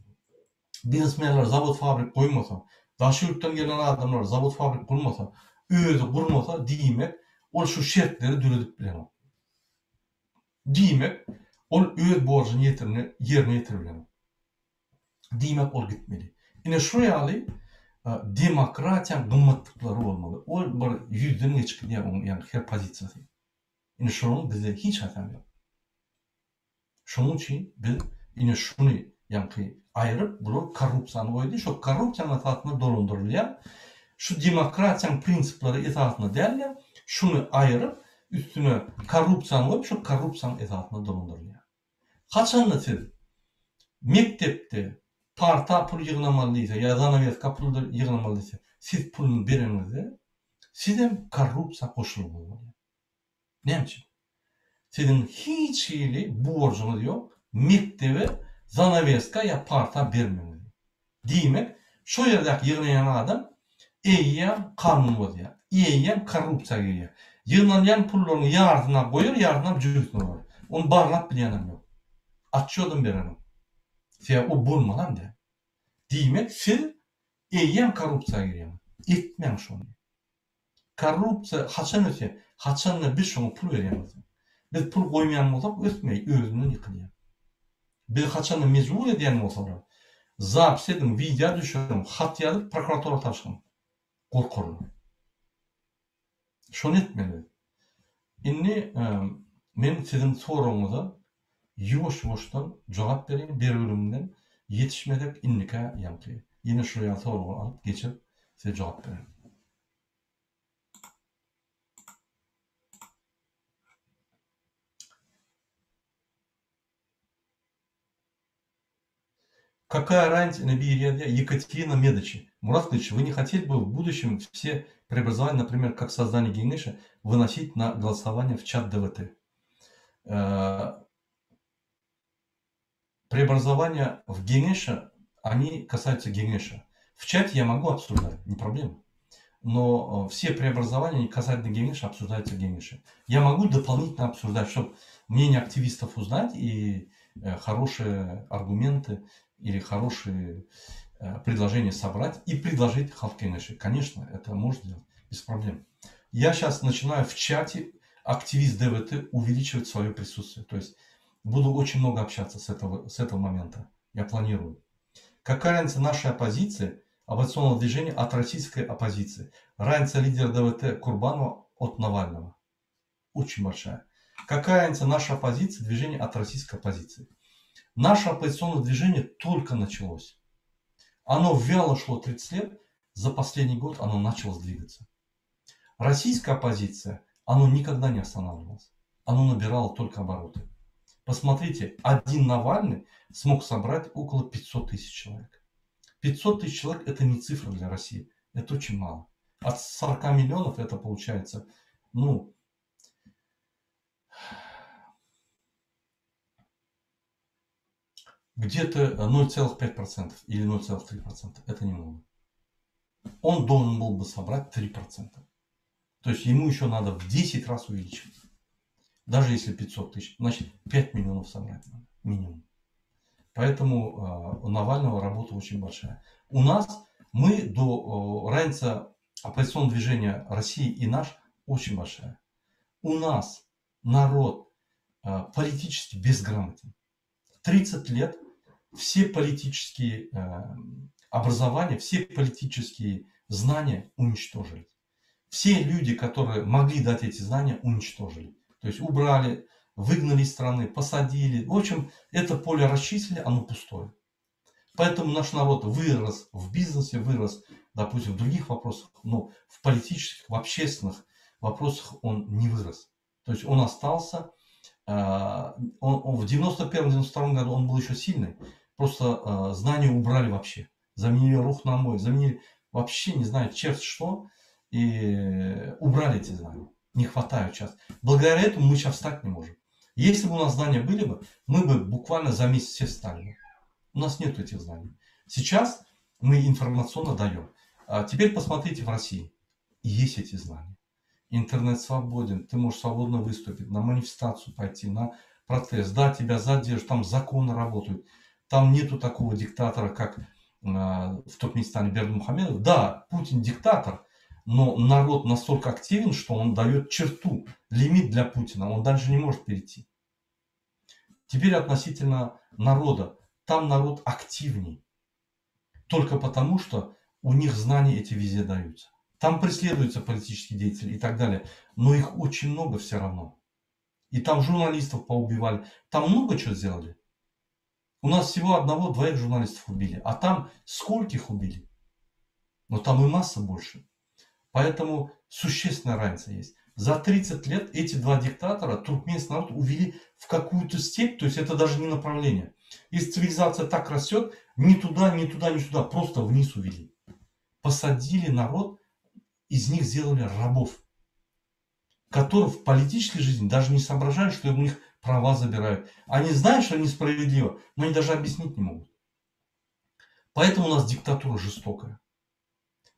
biznesmenler zawod-fabrik goýmasa, daşary ýurtdan gelen adamlar zawod-fabrik gurmasa, özi gurmasa, diýmek, ol şu şertleri döredip bilenok. Diýmek, ol öz borjuny ýerine ýetirip bilenok. Diýmek ol gitmeli. Ine şu ýaly demokratiýaň gymmatlyklary bolmaly. Ol bir ýüzden geçip gidýär oň ýaňky her pozisiýasy. Ine şolaryň bizde hiç haýsam ýok. Şonuň üçin biz ine şuny ýaňky aýryp bular korrupsiýany goýdy. Şo korrupsiýanyň esasynda dolandyrylýar. Şu demokratiýaň prinsiplary esasynda däl-de şuny aýryp üstüne korrupsiýany goýup şo korrupsiýanyň esasynda dolandyrylýar. Haçanda siz mekdepde parta pul ýygnamaly diýse ýa zanaweska pul ýygnamaly diýse, siz puluny bereniňizde sizem korrupsiýa goşulmaly bolýar. Näme üçin? Siziň hiç hili borjuňyz ýok. mekdebe zanaweska ýa parta bermeňizi. Diýmek, şo ýerdäki ýygnaýan adam eýýäm kanun bozýar, eýýäm korrupsiýa girýär. Ýygnalýan pullaryň ýarsyny goýar, ýarysynam jübüsine urar. Ony barlap bilýänem ýok. Otçýodam berenok. Sebäbi o bolmalam däl. Diýmek, siz eýýäm korrupsiýa girýäňiz. Etmäň şony. Korrupsiýa haçan ösýär? Haçanda biz şoňa pul berýän bolsak. Biz pul goýmaýan bolsak ösmeýär, özünden ýykylýar. Bizi haçanda mejbur edýän bolsalar, zapis ediň, wideo düşüriň, hat ýazyp prokuratura tabşyryň. Gorkarlar. Şony etmeli biz. Indi men siziň soragyňyza ýuwaş-ýuwaşdan jogap bereýin, bir-birimden ýetişmesek indikä ýaňky ýene şular ýaly soraglary alyp geçirip size jogap bererin. Какая разница, ine biri ýazýar, Екатерина Медочи. Мурат Кылыч, вы не хотели бы в будущем все преобразования, например, как создание Генеша, выносить на голосование в чат ДВТ? Преобразования в Генеше, они касаются Генеша. В чате я могу обсуждать, не проблема. Но все преобразования касательно Генеша обсуждаются в Генеше. Я могу дополнительно обсуждать, чтобы мнение активистов узнать и хорошие аргументы или хорошие предложения собрать и предложить Халк Генеше. Конечно, это можно сделать без проблем. Я сейчас начинаю в чате активист ДВТ увеличивать свое присутствие. То есть буду очень много общаться с этого, с этого момента. Я планирую. Какая разница нашей оппозиции, оппозиционного движения от российской оппозиции? Разница лидера ДВТ Курбанова от Навального. Очень большая. Какая разница нашей оппозиции, движения от российской оппозиции? Наше оппозиционное движение только началось. Оно вяло шло 30 лет, за последний год оно начало двигаться. Российская оппозиция, оно никогда не останавливалось. Оно набирало только обороты. Посмотрите, один Навальный смог собрать около 500 тысяч человек. 500 тысяч человек это не цифра для России, это очень мало. От 40 миллионов это получается, ну, где-то 0,5% или 0,3%. Это немного. Он должен был бы собрать 3%. То есть ему еще надо в 10 раз увеличить. Даже если 500 тысяч, значит 5 миллионов собрать надо, минимум. Поэтому у Навального работа очень большая. У нас, мы до, разница оппозиционного движения России и наш очень большая. У нас народ политически безграмотен. 30 лет все политические образования, все политические знания уничтожили. Все люди, которые могли дать эти знания, уничтожили. То есть убрали, выгнали из страны, посадили. В общем, это поле расчистили, оно пустое. Поэтому наш народ вырос в бизнесе, вырос, допустим, в других вопросах, но в политических, в общественных вопросах он не вырос. То есть он остался, он в 91-92 году он был еще сильный, просто знания убрали вообще. Заменили Рухнамой, заменили вообще не знаю черт что, и убрали эти знания. Не хватает сейчас. Благодаря этому мы сейчас встать не можем. Если бы у нас знания были бы, мы бы буквально за месяц все встали бы. У нас нет этих знаний. Сейчас мы информационно даем. А теперь посмотрите в России. Есть эти знания. Интернет свободен, ты можешь свободно выступить, на манифестацию пойти, на протест. Да, тебя задержат, там законы работают. Там нету такого диктатора, как в Туркменистане Бердымухамедов. Да, Путин диктатор, но народ настолько активен, что он дает черту, лимит для Путина. Он дальше не может перейти. Теперь относительно народа. Там народ активней. Только потому, что у них знания эти везде даются. Там преследуются политические деятели и так далее. Но их очень много все равно. И там журналистов поубивали. Там много чего сделали. У нас всего одного-двоих журналистов убили. А там скольких убили? Но там и масса больше. Поэтому существенная разница есть. За 30 лет эти два диктатора туркменский народ увели в какую-то степь, то есть это даже не направление. Если цивилизация так растет, ни туда, ни туда, ни сюда, просто вниз увели. Посадили народ, из них сделали рабов, которых в политической жизни даже не соображают, что у них права забирают. Они знают, что несправедливо, но они даже объяснить не могут. Поэтому у нас диктатура жестокая.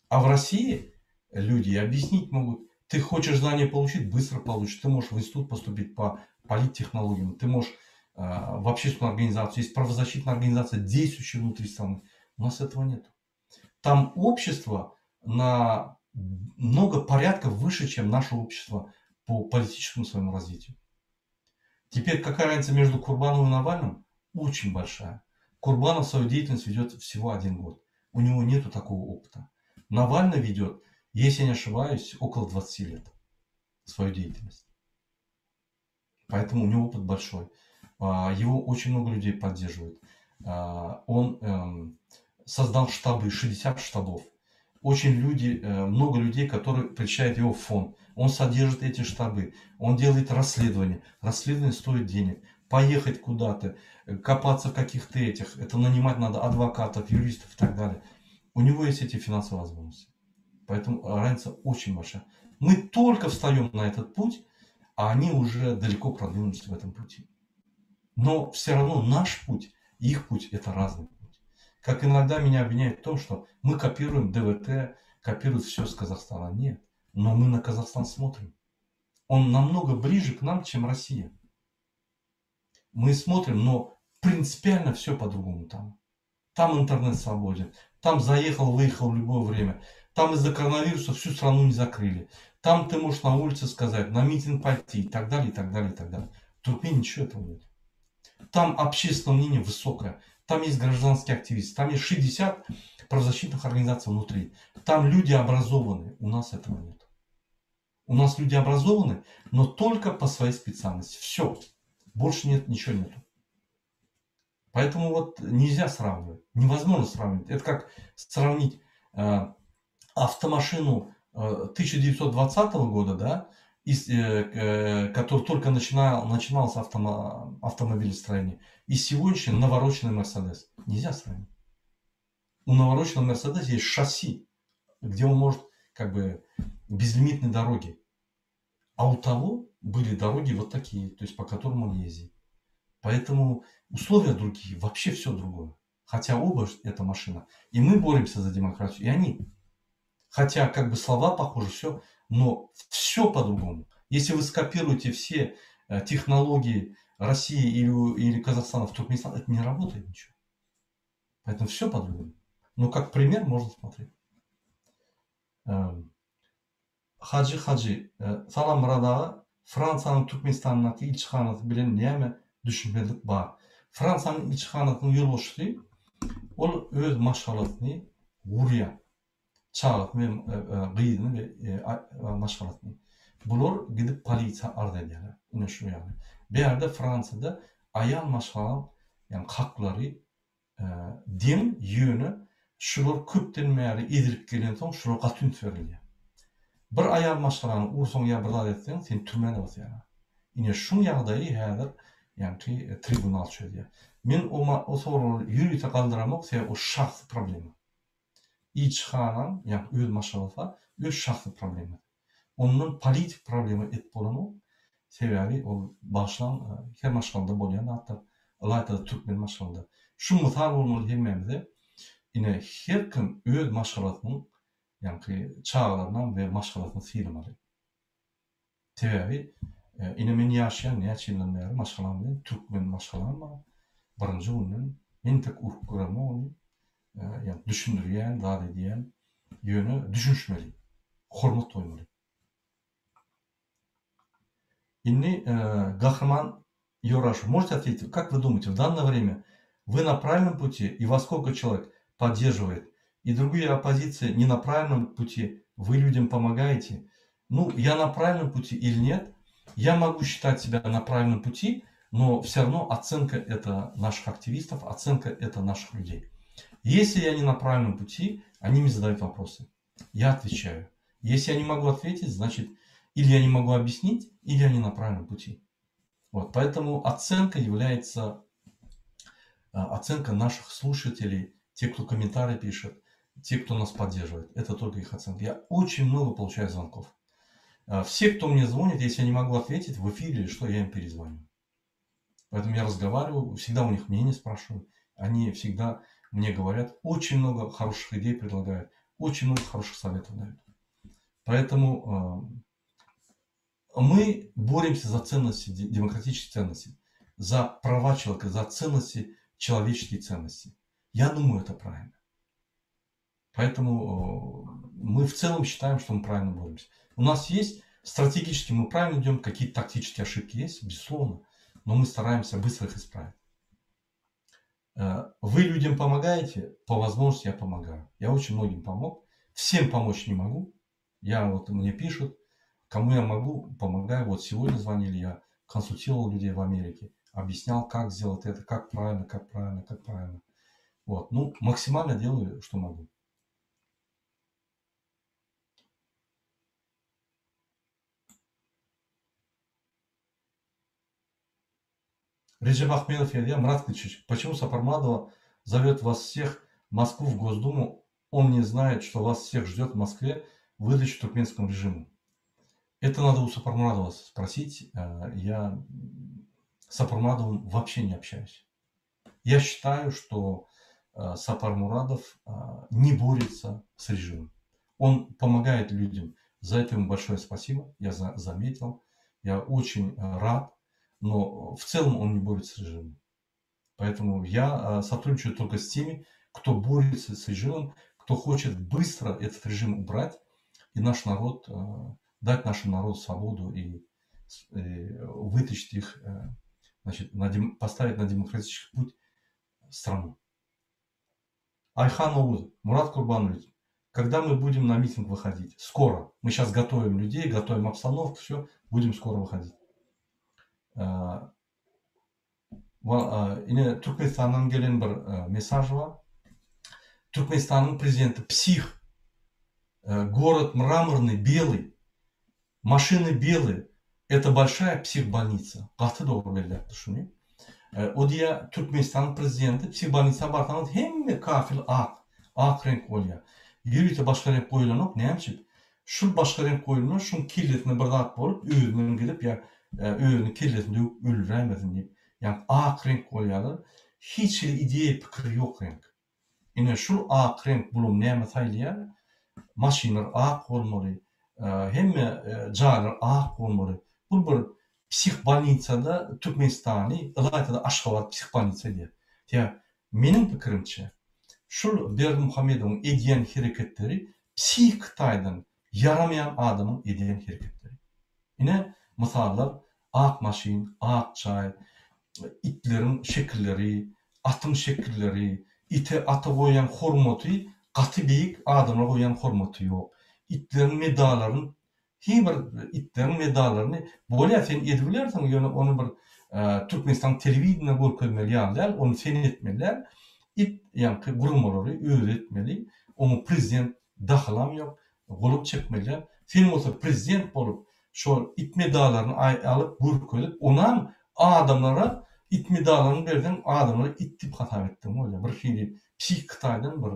А в России люди объяснить могут. Ты хочешь знания получить, быстро получишь. Ты можешь в институт поступить по политтехнологиям, ты можешь в общественную организацию, есть правозащитная организация, действующая внутри страны. У нас этого нет. Там общество на много порядков выше, чем наше общество по политическому своему развитию. Теперь какая разница между Курбановым и Навальным? Очень большая. Курбанов свою деятельность ведет всего один год. У него нету такого опыта. Навальный ведет, если я не ошибаюсь, около 20 лет свою деятельность. Поэтому у него опыт большой. Его очень много людей поддерживает. Он создал штабы, 60 штабов. Очень люди, много людей, которые посещают его фонд. Он содержит эти штабы, он делает расследования. Расследование стоит денег. Поехать куда-то, копаться в каких-то этих, это нанимать надо адвокатов, юристов и так далее. У него есть эти финансовые возможности. Поэтому разница очень большая. Мы только встаем на этот путь, а они уже далеко продвинулись в этом пути. Но все равно наш путь и их путь – это разный путь. Как иногда меня обвиняют в том, что мы копируем ДВТ, копируют все с Казахстана. Нет, но мы на Казахстан смотрим. Он намного ближе к нам, чем Россия. Мы смотрим, но принципиально все по-другому там. Там интернет свободен, там заехал, выехал в любое время. Там из-за коронавируса всю страну не закрыли. Там ты можешь на улице сказать, на митинг пойти и так далее, и так далее, и так далее. В Туркмении ничего этого нет. Там общественное мнение высокое. Там есть гражданские активисты. Там есть 60 правозащитных организаций внутри. Там люди образованные. У нас этого нет. У нас люди образованы, но только по своей специальности. Все. Больше нет, ничего нету. Поэтому вот нельзя сравнивать. Невозможно сравнивать. Это как сравнить автомашину 1920 года, да, из, который только начиналось автомобилестроение, и сегодняшний навороченный Мерседес. Нельзя сравнить. У навороченного Мерседеса есть шасси, где он может как бы безлимитные дороги. А у того были дороги вот такие, то есть по которым он ездит. Поэтому условия другие, вообще все другое. Хотя оба это машина. И мы боремся за демократию, и они. Хотя как бы слова похожи, все, но все по-другому. Если вы скопируете все технологии России или Казахстана в Туркменистан, это не работает ничего. Поэтому все по-другому. Но как пример можно смотреть. Hajy Hajy, salam Myrat aga, Fransiýanyň Türkmenistandaky ilçihanasy bilen näme düşünmezlik bar? Fransiýanyň ilçihanasynyň ýolbaşçysy ol öz maşgalasyny gurýar. Çagasyny we gyzyny we maşgalasyny. Bular gidip polisiýa arz edýärler. Ine şu ýaly. Bu ýerde Fransiýada aýal maşgalaň ýagny haklary deň ýöne şular köpden bäri ezilip gelensoň şular gaty üns berilýär. Bir aýal maşgalany ursaň ýa bir zat etseň seni türmä-de basýarlar. Ine şuň ýagdaýy häzir ýaňky tribunal çözýär. Men o soragy ýörite galdyramok sebäbi o şahsy problema. Ilçihanaň ýagny öz maşgalasy bar, öz şahsy problemasy. Ondan politik problema edip bolanok. Sebäbi ol bagyşlaň her maşgalada bolýan zatlar. Ylaýta-da türkmen maşgalada. Şu mysal bolmaly hemmämize. Ine her kim öz maşgalasynyň ýaňky çagalarynam we maşgalasyny sylamaly. Sebäbi ine men ýaşaýan näçe ýyldan bäri maşgalam bilen türkmen maşgalam bar. Birinji günden men tek urup göremok ony. Ýagny düşündirýän, zat edýän. Ýöne düşünişmeli. Hormat goýmaly. Indi Gahryman Ýoraşow, можете ответить, как вы думаете, в данное время вы на правильном пути и во сколько человек поддерживает, и другие оппозиции не на правильном пути, вы людям помогаете? Ну, я на правильном пути или нет, я могу считать себя на правильном пути, но все равно оценка это наших активистов, оценка это наших людей. Если я не на правильном пути, они мне задают вопросы. Я отвечаю. Если я не могу ответить, значит, или я не могу объяснить, или я не на правильном пути. Вот, поэтому оценка является, оценка наших слушателей, те, кто комментарии пишет, те, кто нас поддерживает. Это только их оценка. Я очень много получаю звонков. Все, кто мне звонит, если я не могу ответить в эфире или что, я им перезвоню. Поэтому я разговариваю, всегда у них мнение спрашиваю. Они всегда мне говорят, очень много хороших идей предлагают, очень много хороших советов дают. Поэтому э, мы боремся за ценности, демократические ценности, за права человека, за ценности, человеческие ценности. Я думаю, это правильно. Поэтому э, мы в целом считаем, что мы правильно боремся. У нас есть стратегически мы правильно идем, какие-то тактические ошибки есть, безусловно, но мы стараемся быстро их исправить. Э, вы людям помогаете? По возможности я помогаю. Я очень многим помог. Всем помочь не могу. Я вот, мне пишут, кому я могу, помогаю. Вот сегодня звонили, я консультировал людей в Америке, объяснял, как сделать это, как правильно, как правильно, как правильно. Вот, ну, максимально делаю, что могу. Реджеп Ахмедов ýazýar, Мурат Кылычевич, почему Сапармурадова зовет вас всех в Москву, в Госдуму? Он не знает, что вас всех ждет в Москве выдача туркменскому режиму. Это надо у Сапармурадова спросить. Э, я с Сапармурадовым вообще не общаюсь. Я считаю, что э, Сапармурадов э, не борется с режимом. Он помогает людям. За это ему большое спасибо. Я заметил. Я очень рад но в целом он не борется с режимом. Поэтому я сотрудничаю только с теми, кто борется с режимом, кто хочет быстро этот режим убрать и наш народ, дать нашему народу свободу и, и вытащить их, значит, на, поставить на демократический путь страну. Айхан Оуз, Мурат Курбанович, когда мы будем на митинг выходить? Скоро. Мы сейчас готовим людей, готовим обстановку, все, будем скоро выходить. Ine Türkmenistandan gelen bir mesaj bar. Türkmenistanyň prezidenti psih. Город мраморный, белый. Машины белые. Это большая psihbolnitsa. Gaty dogry belläpdir şuny. O diýýär, Türkmenistanyň prezidenti psihbolnitsa barsaňyz hemme kafel ak. Ak reňk bolýar. Ýörite başga reňk goýulanok. Näme üçin? Şul başga reňk goýulmaz, şuň kellesine bir zat bolup, özünden gidip ýa özüni kellesini döwüp öldüräýmesin diýip, ýagny ak reňk goýýarlar. Hiç hili ideýa, pikir ýok reňk. Ine şul ak reňk bulam näme saýylýar? Maşynlar ak bolmaly, hemme jaýlar ak bolmaly. Bu bir psihbolnisada Türkmenistany, ylaýta-da Aşgabat psihbolnisa edýär. Sebäbi meniň pikirimçe, şul Berdimuhamedowyň edýän hereketleri psihiki taýdan ýaramaýan adamyň edýän hereketleri. Ine, mysallar, ak maşyn, ak jaý, itleriň şekilleri, atyň şekilleri, ite, ata goýýan hormaty gaty beýik, adamlara goýýan hormaty ýok. Itleriň medallaryny Hiý bir itleriň medallaryny bolýa sen edibilersiň ýöne ony bir Türkmenistanyň telewideniýe görkezmeli ýaly däl ony sen etmeli däl it ýaňky guramalary özi etmeli oňa prezident dahylam ýok golam çekmeli däl sen bolsa prezident bolup şol it medallaryny alyp görkezip onam adamlara it medallaryny berseň adamlara it diýip hasap etdigiň bolýar bir hili psihiki taýdan bir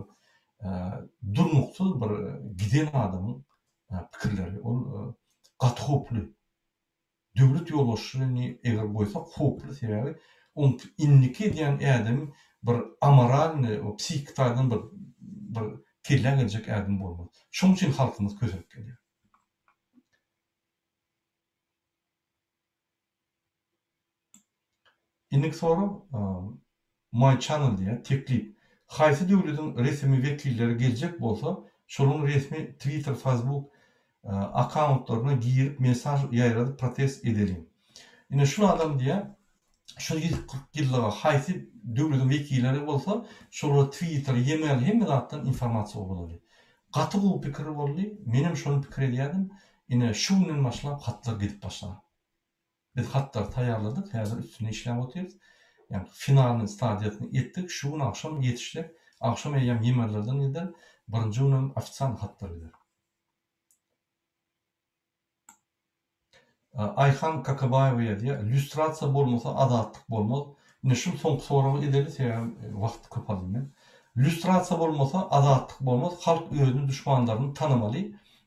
durnuksyz bir giden adamyň pikirleri. Ol gaty howply. Döwlet ýolbaşçysyny eger goýsak howply sebäbi oň indiki edýän ädimi bir amoralnyý psihiki taýdan bir bir kellä geljek ädim bolmaz. Şoň üçin halkymyz kösenip gelýär. Indiki sorag My channel diýýär, teklip. Haýsy döwlediň resmi wekilleri geljek bolsa, şolaryň resmi Twitter, Facebook akkauntlaryna girip mesaj ýaýradyp protest edeliň. Ine şul adam diýýär, şu 140 ýyllyga haýsy döwlediň wekilleri bolsa, şolara Twitter, email hemme zatdan informasiýa ugradaly. Gaty gowy pikir boldy, menem şony pikir edýärdim. Ine şu günden başlap hatlar gidip başlar. Biz hatlary taýýarladyk, häzir üstünde işläp otyrys. Ýagny finalnyý stadiýasyny etdik, şu gün agşam ýetişsek, agşam eýýäm e-maillerden gider, birinji günem ofisialnyý hatlar gider. Aýhan Kakabaýewa ýazýar, Lýustrasiýa bolmasa azatlyk bolmaz. Ine şul soňky soragy edeli, sebäbi wagt köp aldym men. Lýustrasiýa bolmasa azatlyk bolmaz, halk özüni duşmanlaryny tanamaly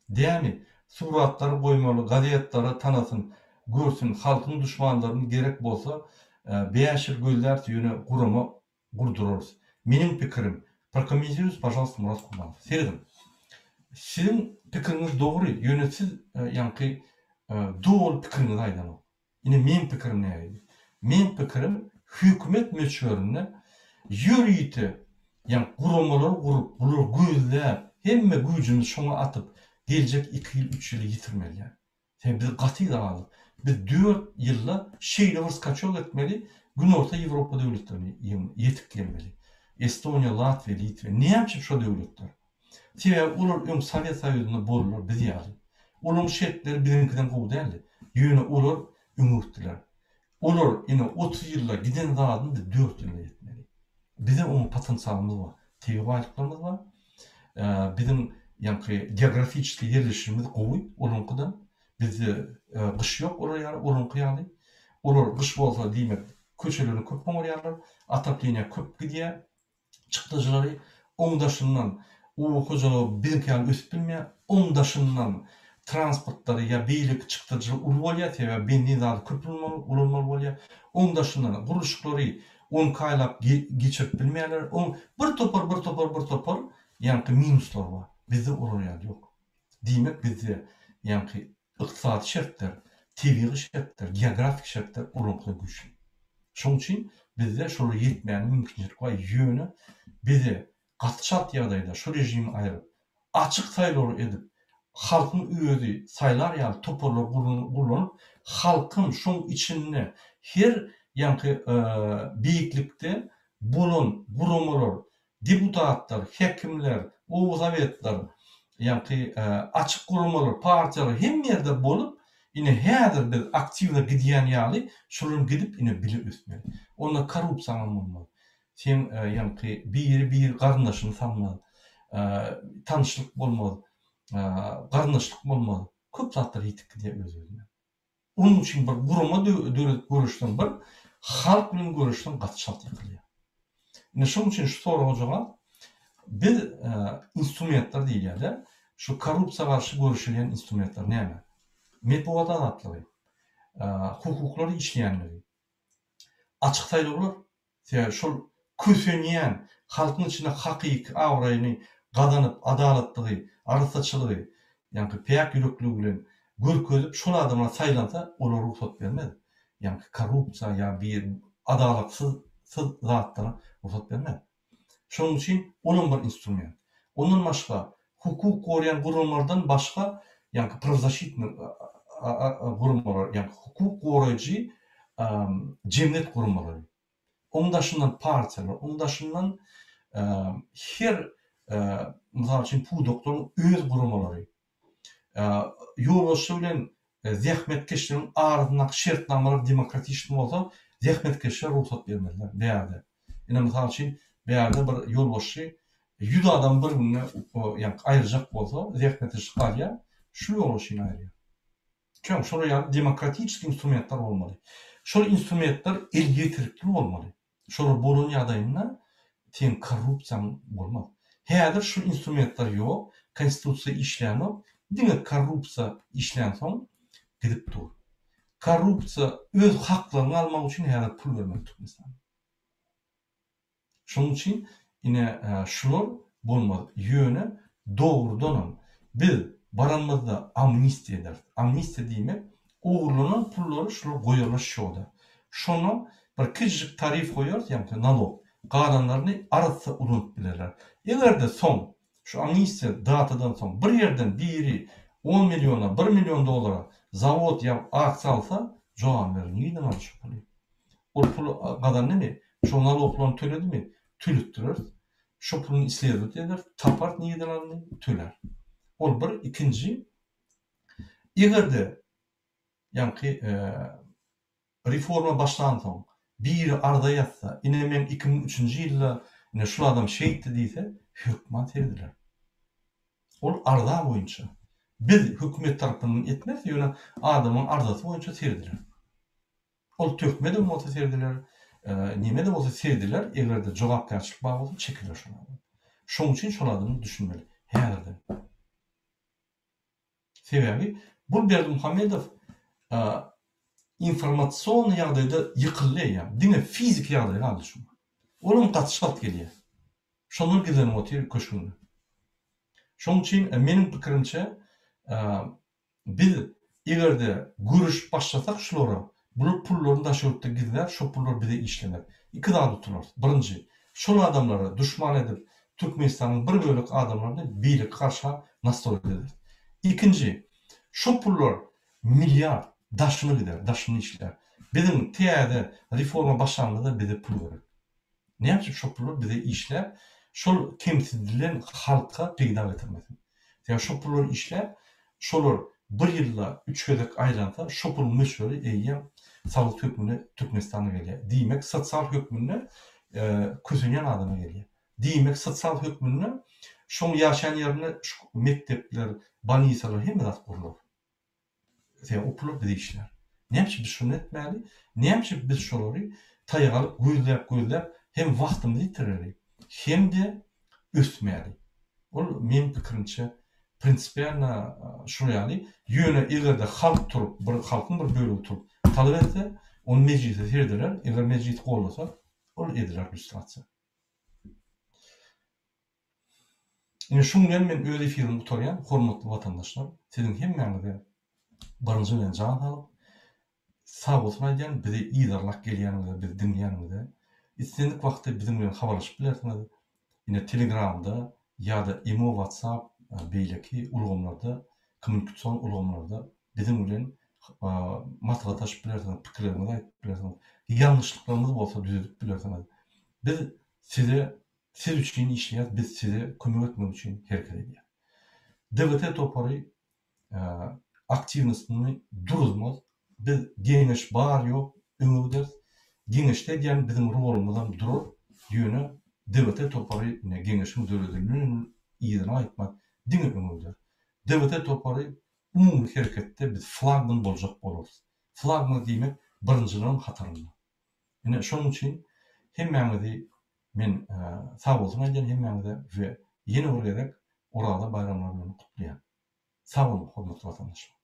dämi? Suratlary goýmaly gazetlere tanasyn, görsün, halkyň duşmanlaryny gerek bolsa. 5 ýyl gözläris ýöne gurama gurdurarys. Meniň pikirim, prokomentirujte pažalsta Murat Kurbanow. Serediň. Siziň pikiriňiz dogry, ýöne siz ýaňky doly pikiriňizi aýdanok. Ine meň pikirim nähili. Meň pikirim hökümet möçberinde ýörite ýaňky guramalary gurup, bulary gözläp, hemme güýjümizi şoňa atyp, geljek iki ýyl, üç ýyly ýitirmeli däl. Sebäbi biz gaty yza galdyk. Biz dört ýylda şeýle bir skaçok etmeli, Günorta Ýewropa döwletlerine ýetip gelmeli. Estoniýa, Latwiýa, Litwa. Näme üçin şo döwletler? Sebäbi olar öň Sowet Soýuzynda boldular biz ýaly. Olaryň şertleri biziňkiden gowy däldi. Ýöne olar öňe gitdiler. Olar ine 30 ýylda giden zadyny biz dört ýylda ýetmeli. Bize oňa potensialymyz bar. Tebigy baýlyklarymyz bar. Biziň ýaňky geografiçeskiý ýerleşişimiz gowy olaryňkydan. Bizde gyş ýok olar ýaly, olaryňky ýaly. Olar gyş bolsa diýmek köçelerini köp oňarýarlar, otopleniýa köp gidýär. Çykdajylary oň daşyndan oba hojalygy biziňki ýaly ösüp bilmeýär. Oň daşyndan transportlary ýa beýleki çykdajylar uly bolýar, sebäbi benzin zady köp ulanmaly bolýar. Oň daşyndan gurluşyklary on iki aýlap geçirip bilmeýärler. Oň bir topar, bir topar, bir topar ýaňky minuslary bar. Bizde olar ýaly ýok. Diýmek bizde ýaňky Ykdysady şertler, tebigy şertler, geografik şertler olaňkydan güýçli. Şonuň üçin bizde şolara ýetmäne mümkinçilik bar. Ýöne bize gaty çalt ýagdaýda şu režimi aýryp, açyk saýlawlar edip, halkyň özi saýlar ýaly toparlar gurlanyp, halkyň şoň içinde her ýaňky beýiklikde bolan guramalar Deputatlar, häkimler, oba sowetler, ýaňky açyk guramalar, partiýalar hemme ýerde bolup, ine häzir biz aktiwno gidýän ýaly şolaryň gidip ine bile ösmeli. Onda korrupsiýaňam bolmaz. Seň ýaňky biri bir garyndaşyny salmaz. Tanyşlyk bolmaz. Garyndaşlyk bolmaz. Köp zatlar ýitip gidýär öz-özünden. Onuň üçin bir gurama döredip göreşseň bir, halk bilen göreşseň gaty çalt ýykylýar. Ine şonuň üçin şu soraga jogap biz instrumentler diýilýär-de, şu korrupsiýa garşy göreşilýän instrumentler näme? Metbugat azatlygy, hukuklar işleýänligi, açyk saýlawlar, Sebäbi şol kösenýän halkyň içinde hakyky abraýyny gazanyp, adalatlygy, arassaçylygy, ýaňky päk ýürekligi bilen görkezip şol adamlar saýlansa olar rugsat bermez. Ýaňky korrupsiýa ýa bir adalatsyz zatlara rugsat bermez. Şonuň üçin olam bir instrument. Ondan başga hukuk goraýan guramalardan başga ýaňky prawzaşitnyý guramalar, ýaňky hukuk goraýjy jemgyýet guramalary. Oň daşyndan partiýalar, oň daşyndan her mysal üçin pudaklaryň öz guramalary. Ýolbaşçy bilen zähmetkeşleriň arasyndaky şertnamalar demokratiçnyý bolsa, zähmetkeşler rugsat bermezler bärde. Ine mysal üçin bärde bir ýolbaşçy 100 adamy bir günde ýaňky aýyrjak bolsa, zähmetkeşi galýar, şu ýolbaşçyny aýyrýar. Çöň şolar ýaly demokratiçeskiý instrumentler bolmaly. Şol instrumentler elýeterlikli bolmaly. Şolar bolan ýagdaýynda seň korrupsiýaň bolmaz. Häzir şu instrumentler ýok, konstitusiýa işlänok, diňe korrupsiýa işlänsoň gidip dur. Korrupsiýa öz haklaryňy almak üçin häzir pul bermeli Türkmenistanda. Şonuň üçin ine şular bolmaz. Ýöne dogrudanam biz baranymyzda amnistiýa ederis. Amnistiýa diýmek ogurlanan pullary şular goýarlar şoda. Şonda bir kiçijik tarif goýarys ýagny nalog. Galanlaryny arassa ulanyp bilerler. Eger-de soň şu amnistiýa datadan soň bir ýerden biri on milliona, bir million dollara zawod ýa aksiýa alsa jogabyny berer. Nireden aldy şu puly? Ol puly gazandymy? Şo naloglaryny töledimi? Töletdireris. Şo puluny isledowat ederis, taparys nireden alyndy, tölär. Ol bir, ikinji, eger-de ýaňky reforma başlansoň, biri arza ýazsa, ine men 2003-nji ýylda ine şul adam şeýtdi diýse, hökman serediler. Ol arza boýunça. Biz hökümet tarapyndan etmeris, ýöne adamyň arzasy boýunça serediler. Ol töhmedem bolsa serediler, neme-de bolsa serediler, eger-de jogapkärçilik bar bolsa çekiler şol adam. Şoň üçin şol adamlar düşünmeli häzirden. Sebäbi bul Berdimuhamedow. Informasion ýagdaýda ýykyldy eýýäm. Diňe fiziki ýagdaý galdy şuň. Olam gaty çalt gelýär. Şondan gizlenip otyr köşgünde. Şonuň üçin meniň pikirimçe biz egerde göreşip başlasak şulara, bular pullaryny daşary ýurtda gizlär, şo pullar bize işlemez. Iki zat utularys. Birinji, şol adamlary duşman edip Türkmenistanyň bir bölek adamlaryny beýleki garşa nastroýt ederis. Ikinji, şo pullar milliard daşyna gider, daşyna işlär. Biziň täze reforma başlanymyzda bize pul gerek. Näme üçin şo pullar bize işläp, şol kemsidilen halka peýda getirmesin? Sebäbi şo pullar işläp, şolar bir ýylda üç gezek aýlansa, şo puluň möçberi eýýäm salgyt hökmünde Türkmenistana gelýär. Diýmek, sosial hökmünde kösenýän adama gelýär. Diýmek, sosial hökmünde şoň ýaşaýan ýerinde şu mekdepler, bolnisalar hemme zat gurlar. Sebäbi o pullar bize işlär. Näme üçin biz şuny etmäli? Näme üçin biz şolary taýak alyp gözläp-gözläp hem wagtymyzy ýitireli, hem-de ösmäli? Ol meň pikirimçe prinsipialno şul ýaly. Ýöne eger-de halk turup, bir halkyň bir bölegi turup talap etse, ony mejlise serediler, eger mejlis goldasa, ol ediler lýustrasiýa. Ine şuň bilen men öz efirimi gutarýan, hormatly watandaşlar, siziň hemmäňize birinji bilen jan saglyk, sag bolsun aýdýan, bizi yzarlap gelýäniňize, bizi diňleýäniňize. Islendik wagtda biziň bilen habarlaşyp bilersiňiz. Ine Telegramda ýa-da imo, WhatsApp, beýleki ulgamlarda, kommunikasion ulgamlarda biziň bilen maslahatlaşyp bilersiňiz, pikirleriňizi aýdyp bilersiňiz, ýalňyşlyklarymyz bolsa düzedip bilersiňiz. Biz size Siz üçin işleýäs biz size kömek etmek üçin hereket edýäs. DWT topary aktiwnostyny duruzmaz. Biz geňeş bar ýok öňe gideris. Geňeşde edýän biziň rolumyzam durar. Ýöne DWT topary ine geňeşiň döredilenini yzyna gaýtmaz. Diňe öňe gider. DWT topary umumy hereketde biz flagman boljak bolarys. Flagman diýmek birinjileriň hatarynda. Ine şonuň üçin hemmäňizi men sag bolsun aýdýan hemmäňize we ýene bir gezek Oraza baýramlary bilen gutlaýan. Sag boluň hormatly watandaşlar.